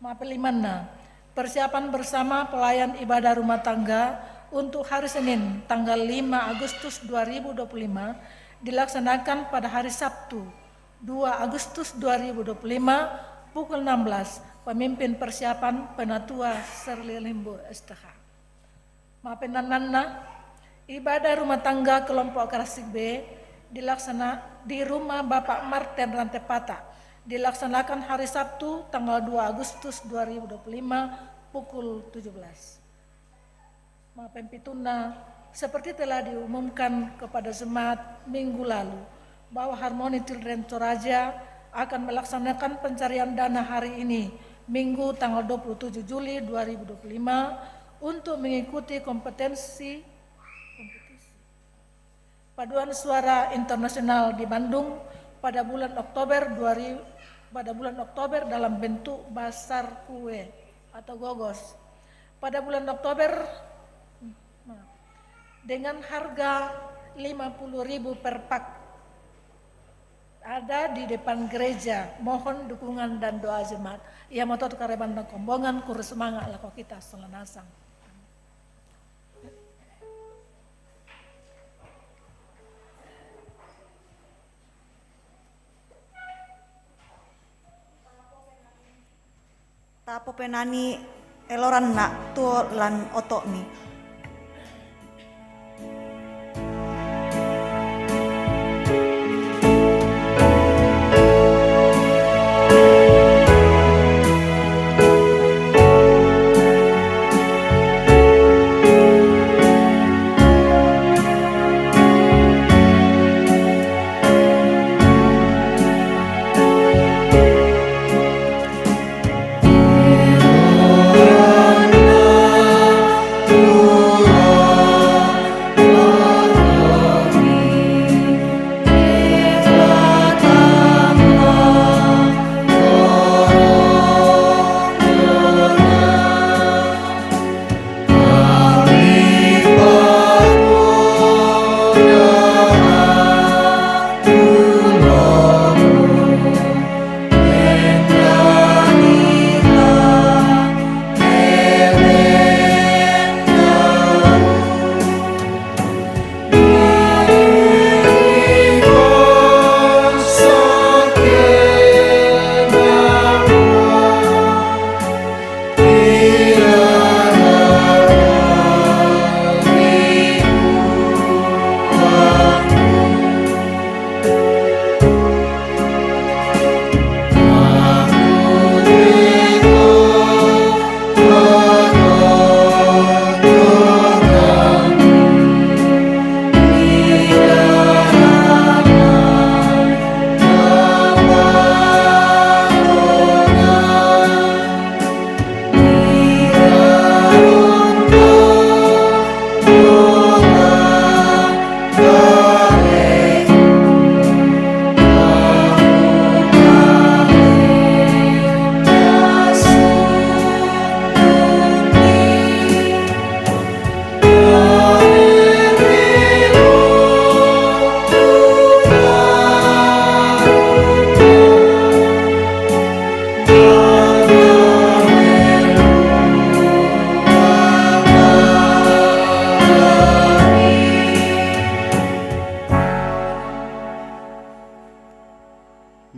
Mapelimanna, persiapan bersama pelayan ibadah rumah tangga untuk hari Senin, tanggal lima Agustus dua ribu dua puluh lima, dilaksanakan pada hari Sabtu, dua Agustus dua ribu dua puluh lima, pukul enam belas. Pemimpin persiapan, Penatua Serli Limbo, S T H. Mapenananna, ibadah rumah tangga kelompok Karasik B dilaksana di rumah Bapak Martin Rantepata, dilaksanakan hari Sabtu, tanggal dua Agustus dua ribu dua puluh lima, pukul tujuh belas. Mapenpitunna, seperti telah diumumkan kepada jemaat minggu lalu, bahwa Harmony Children Toraja akan melaksanakan pencarian dana hari ini, Minggu, tanggal dua puluh tujuh Juli dua ribu dua puluh lima, untuk mengikuti kompetensi, kompetisi paduan suara internasional di Bandung pada bulan Oktober dua ribu, pada bulan Oktober dalam bentuk bazar kue atau gogos. Pada bulan Oktober, maaf, dengan harga lima puluh ribu per pak. Ada di depan gereja, mohon dukungan dan doa jemaat. Ia motor kareban dan kombongan, kurus semangat lako kita solanasang. Tapopenani eloranna tuo lan oto'mi.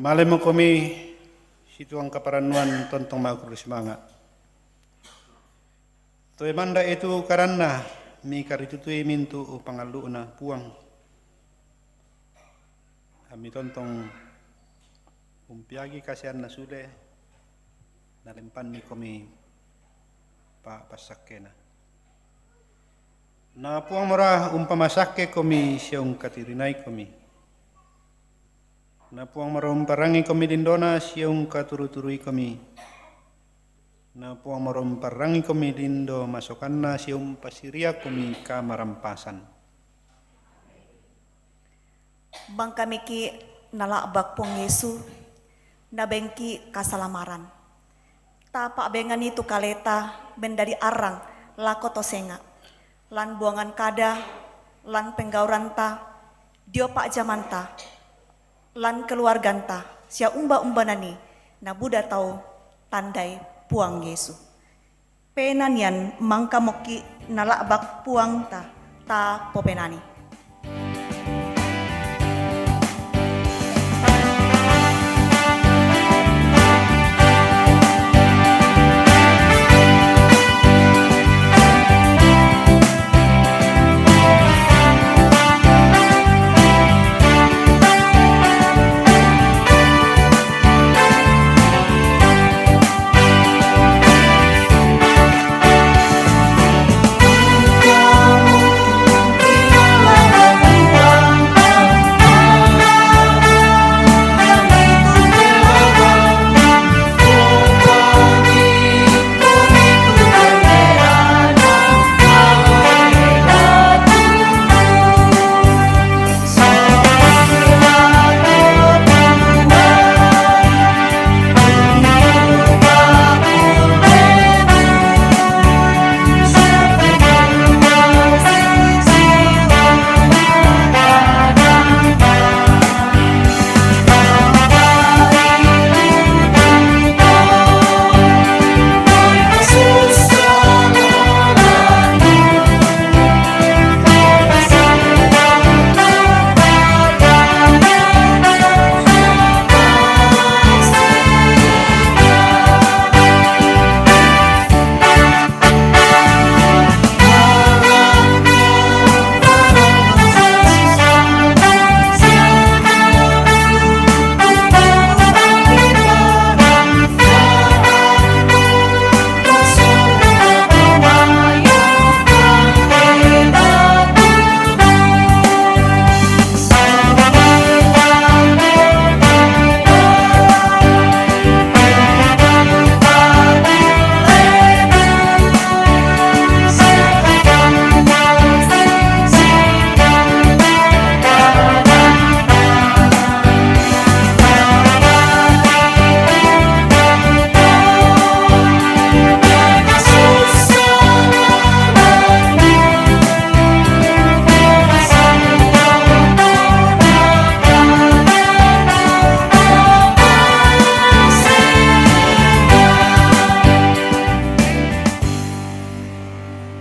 Malemo komi situang kaparannuan tontong makurus manga. Toe manda itu karanna mi karitutui mintu upangallu'na Puang. Ami tontong umpiagi kasianna sule nalempanni komi pa passakkena. Na Puang mora umpamasakke komi sia ungkatirinai komi. Na Puang mora umparangi komi lindona sia ungkaturu-turui komi. Na Puang mora umparangi komi lindo masokanna sia umpasiria komi kamarampasan. Bangkamiki nala'bak Puang Yesu, nabengki kasalamaran. Tapa'bengani tu kaleta mendadi arrang lako to senga, lan buangan kada, lan penggauranta, dio pa'jamanta, lan keluarganta, sia umba-umbanani nabuda tau tandai Puang Yesu. Penanian mangkamokki nala'bak Puangta, ta popenani.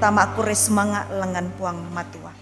Tamakkure sumanga' langngan Puang Matua.